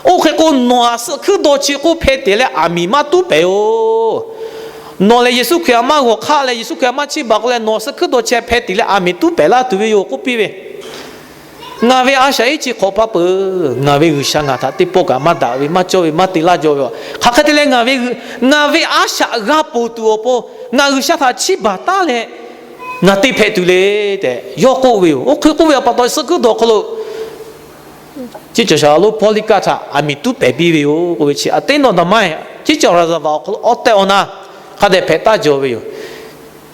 Oˇ hk'e k'o, nawˬ htaꞈ suh hkuiˉ dawˇ chi k'oˆ hpehˇ teꞈ leh aˬ miˍ maˇ tuˉ pehˍ-oˬ. Nawˬ lehˬ Yeˍsuˆ Hkriꞈ htaꞈ maˇ g'awˬ hk'aˆ leh Yeˍsuˆ Hkriꞈ htaꞈ maˇ chiˇ baˬ k'o leh nawˬ suh hkuiˉ dawˇ chi hpehˇ teꞈ leh aˬ miˍ tuˉ pehˍ laˇ tuˬ ve yoˬ k'oˆ piˇ ve, ngaˬ ve a shaꞈ hiˉ chi hk'awꞈ hpaˇ peuˬ, ngaˬ ve G'uiˬsha ngaˬ htaꞈ teˇ pawˆ kaꞈ maˇ daꞈ ve, maˇ cawˇ ve, maˇ te laˇ jaw ve, hk'aˬ hk'e te leh ngaˬ ve, ngaˬ ve a shaꞈ g'a ponˬ tuˬ awˬ pon ngaˬ G'uiˬsha htaꞈ chiˇ baˬ taˉ leh ngaˬ te hpehꞈ tuˬ le tehꞈ yawˇ k'oˆ ve yoˬ. Oˇ hk'e k'oˆ ve pa taw suh hkuiˉ dawˇ hk'aw lo ceˇ cawˬ shaˍ laꞈ lonˉ Hpawˇliˇkaˆ htaꞈ aˬ miˍ tuˉ pehˍ piˇ ve yoˬ k'oˆ ve chi, aˬ teˇ nawˬ daꞈ maˇ heˆ. Ceˇ cawˬ ရာဇဝင် awˬ hk'aw lo awˬ tehˬ awˬ na hk'a dehꞈ hpehꞈ taˉ jaw ve yoˬ.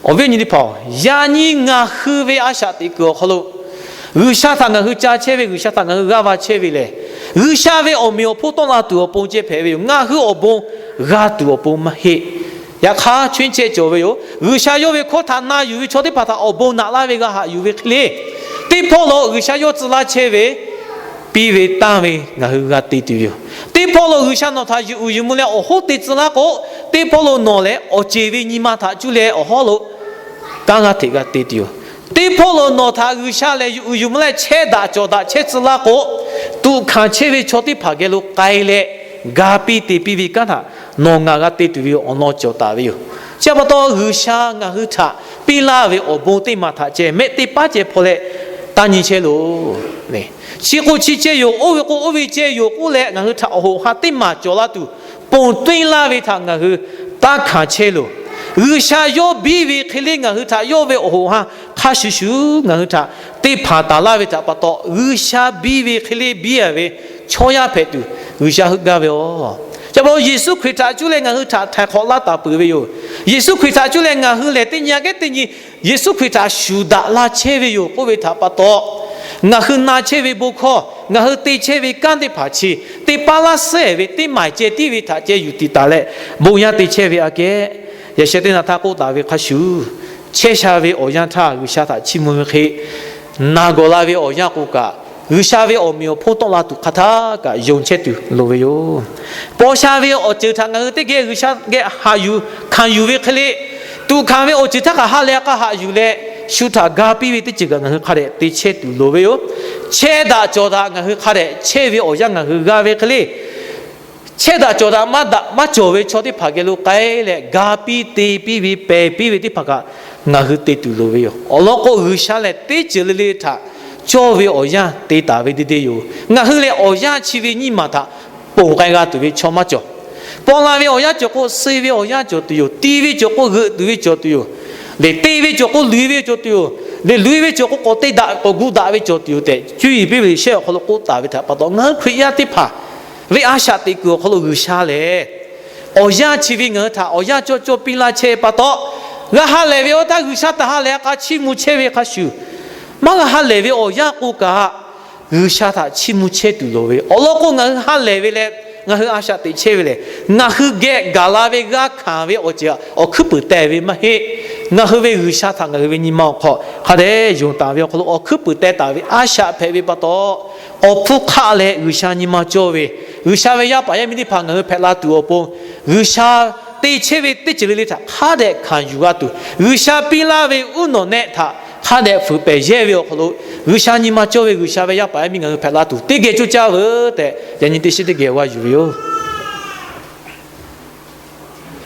Awˬ viˉ awˬ nyi teˇ hpaˍ-oˬ, yaꞈ nyi ngaˬ hui ve a shaꞈ teꞈ kuiˬ awˬ hk'aw lo G'uiˬsha htaꞈ ngaˬ hui ca chehˇ ve, G'uiˬsha htaꞈ ngaˬ hui g'aˇ va chehˇ ve lehˬ, G'uiˬsha ve awˬ meꞈ awˬ hponˇ tawˆ la tuˬ awˬ pon ceh hpehꞈ ve yoˬ. Ngaˬ hui awˬ bon g'a tuˬ awˬ pon maˇ heˆ. Yaꞈ hk'aˇ, chawehˇ chehˇ cawˬ ve yoˬ. G'uiˬsha yawˇ ve hkawˇ htaꞈ na yuˬ ve chaw teˇ hpaˍ htaꞈ awˬ bon naꞈ laˇ ve g'a haꞈ yuˬ ve hk'e le, teˇ hpawˇ lo G'uiˬsha yawˇ tcuh laˇ chehˇ ve piˇ ve tanˇ ve ngaˬ hui g'a te tuˬ yoˬ. Teˇ hpawˇ lo G'uiˬsha nawˬ htaꞈ yuˬ uiˍ yuˬ mvuh leh awˬ hoˉ te tcuh laˇ k'o, teˇ hpawˇ lo nawˬ lehˬ awˬ ceˬ ve nyi ma htaꞈ cuˇ leh awˬ hawˉ lo kanˉ g'aˇ hteꞈ g'a te tuˬ yoˬ. Teˇ hpawˇ lo nawˬ htaꞈ G'uiˬsha lehˬ yuˬ uiˍ yuˬ mvuh leh chehˇ daꞈ cawˬ daꞈ chehˇ tcuh laˇ k'o, tuꞈ hkanˍ chehˇ ve chaw teˇ hpaˍ geh lo k'ai leh ga piˇ te piˇ ve kanˉ htaꞈ nawˬ ngaˬ g'a te tuˬ ve awˬ lawn cawˬ taˍ ve yoˬ. Chi pa taw, G'uiˬsha ngaˬ hui htaꞈ piˇ laˇ ve awˬ bon teˇ maˬ htaꞈ ceh mehˆ teˇ paˉ ceh hpaw leh taˇ nyi chehˇ loˬ. Chi k'o chi ceh yoˬ, oˇ ve k'o oˇ ve ceh yoˬ k'oˆ leh, ngaˬ hui htaꞈ awˬ hoꞈ ha teˇ maˬ cawˬ laˇ tuˬ ponˬ teˇ laˇ ve htaꞈ ngaˬ hui taˇ hkanˍ chehˇ loˬ. G'uiˬsha yawˇ biˇ ve hk'e le ngaˬ hui htaꞈ yawˇ ve awˬ hoꞈ ha hk'a shuˍ shuˍ ngaˬ hui htaꞈ te hpanˍ taˍ laˇ ve htaꞈ pa taw, G'uiˬsha biˇ ve hk'e le biˇ a ve chaw yaˇ hpehꞈ tuˬ G'uiˬsha heuˆ gaˇ ve yoˬ. Chi pa taw, Yeˍsuˆ Hkriꞈ htaꞈ cuˇ leh ngaˬ hui htaꞈ htaiˍ hk'awꞈ laˇ taˍ peuˬ ve yoˬ. Yeˍsuˆ Hkriꞈ htaꞈ cuˇ leh ngaˬ hui lehˬ teˇ nyi aꞈ kehˉ teˇ nyi Yeˍsuˆ Hkriꞈ htaꞈ shuˍ daꞈ la chehˇ ve yoˬ k'oˆ ve htaꞈ pa taw, ngaˬ hui na chehˇ ve bon hkawˇ, ngaˬ hui te chehˇ ve kanˉ teˇ hpaˍ chi teˇ paˉ laˇ sehˍ ve teˇ maˬ ceh tiˉ ve htaꞈ ceh yuˬ tiꞈ taˍ leh, bon yaˇ te chehˇ ve aꞈ kehˉ, yaꞈ sheh teˇ naˬ htaˇ k'oˆ taˍ ve hk'a shuˍ, chehˇ sha ve awˬ yanˇ htaˇ G'uiˬsha htaꞈ chiˇ mvuh ve hk'e, naˬ gawˬ la ve awˬ yanˇ k'o kaꞈ, G'uiˬsha ve awˬ meꞈ awˬ hponˇ tawˆ la tuˬ hk'a htaˇ kaꞈ yonˍ chehˇ tuˬ loˍ ve yoˬ. Paw sha ve awˬ ceuˬ htaꞈ ngaˬ hui teˇ geh G'uiˬsha geh haꞈ yuˬ hkanˍ yuˬ ve hk'e le, tuꞈ hkanˍ ve awˬ ceuˬ htaˇ kaꞈ ha lehˬ k'a haꞈ yuˬ leh, shu htaꞈ ga piˇ ve teˇ ceuˬ kaꞈ ngaˬ hui hk'a dehꞈ te chehˇ tuˬ loˍ ve yoˬ. Chehˇ daꞈ cawˬ daꞈ ngaˬ hui hk'a dehꞈ chehˇ ve awˬ yanˇ ngaˬ hui g'a ve hk'e le, chehˇ daꞈ cawˬ daꞈ maˇ daꞈ maˇ cawˬ ve chaw teˇ hpaˍ geh lo k'ai leh, ga piˇ te piˇ ve pehˬ piˇ ve teˇ hpaˍ kaꞈ ngaˬ hui te tuˬ loˍ ve yoˬ. Awˬ lawn k'o, G'uiˬsha lehˬ teˇ ceuˬ le le htaꞈ cawˇ ve awˬ yanˇ te taˍ ve deˇ deˇ yoˬ. Ngaˬ hui lehˬ awˬ yanˇ chi ve nyiˇ maˬ htaꞈ ponˬ k'ai g'a tuˬ ve chaw maˇ cawˬ. Paw la ve awˬ yanˇ cawˬ k'o, suh ve awˬ yanˇ cawˬ tuˬ yoˬ. Ti ve cawˬ k'o, g'euꞈ tuˬ ve cawˬ tuˬ yoˬ. Lehˬ, te ve cawˬ k'o, luˬ ve cawˬ tuˬ yoˬ. Lehˬ, luˬ ve cawˬ k'o, k'awꞈ te daꞈ k'awꞈ gu daꞈ ve cawˬ tuˬ yoˬ tehꞈ, cuˇ yiˍ piˇ ve shehˆ awˬ hk'aw lo k'oˆ taˍ ve htaꞈ pa taw, ngaˬ hui Hkriꞈ yaˇ teˇ hpaˍ ve a shaꞈ teꞈ kuiˬ awˬ hk'aw lo G'uiˬsha lehˬ, awˬ yanˇ chi ve ngaˬ hui htaꞈ awˬ yanˇ cawˇ cawˇ piˇ laˇ chehˇ pa taw, g'a ha lehˬ ve awˬ htaˇ G'uiˬsha htaꞈ ha lehˬ k'a chiˇ mvuh chehˇ ve hk'a shuˍ, maˇ g'a ha lehˬ ve awˬ yanˇ k'o kaꞈ, G'uiˬsha htaꞈ chiˇ mvuh chehˇ tuˬ loˍ ve. Awˬ lawn k'o, ngaˬ hui ha lehˬ ve leh ngaˬ hui a shaꞈ teꞈ chehˇ ve lehˬ, ngaˬ hui geh gaˬ la ve g'a hkanˍ ve awˬ ceuˬ awˬ hkuiˉ puiˍ teh ve maˇ heˆ. Ngaˬ hui ve G'uiˬsha htaꞈ ngaˬ hui ve nyi ma awˬ hk'aw hk'a dehꞈ yonˍ taˍ ve awˬ hk'aw lo awˬ hkuiˉ puiˍ teh taˍ ve a shaꞈ hpehꞈ ve pa taw, awˬ hpfuhˇ hk'aˆ leh G'uiˬsha nyi ma cawˇ ve, G'uiˬsha ve yaˇ paˍ yaˇ miˇ teˇ hpaˍ ngaˬ hui hpehꞈ la tuˬ awˬ pon, G'uiˬsha te chehˇ ve teˇ ceuˬ le le htaꞈ hk'a dehꞈ hkanˍ yuˬ g'a tuˬ, G'uiˬsha piˇ laˇ ve uˉ nawˬ nehˆ htaꞈ hk'a dehꞈ fuiˍ pehˍ yehˇ ve awˬ hk'aw lo, G'uiˬsha nyi ma cawˇ ve G'uiˬsha ve yaˇ paˍ yaˇ miˇ ngaˬ hui hpehꞈ la tuˬ teˇ geh coˇ caˇ veuˬ tehꞈ, yaꞈ nyi teˇ shiˉ teˇ geh g'a yuˬ ve yoˬ.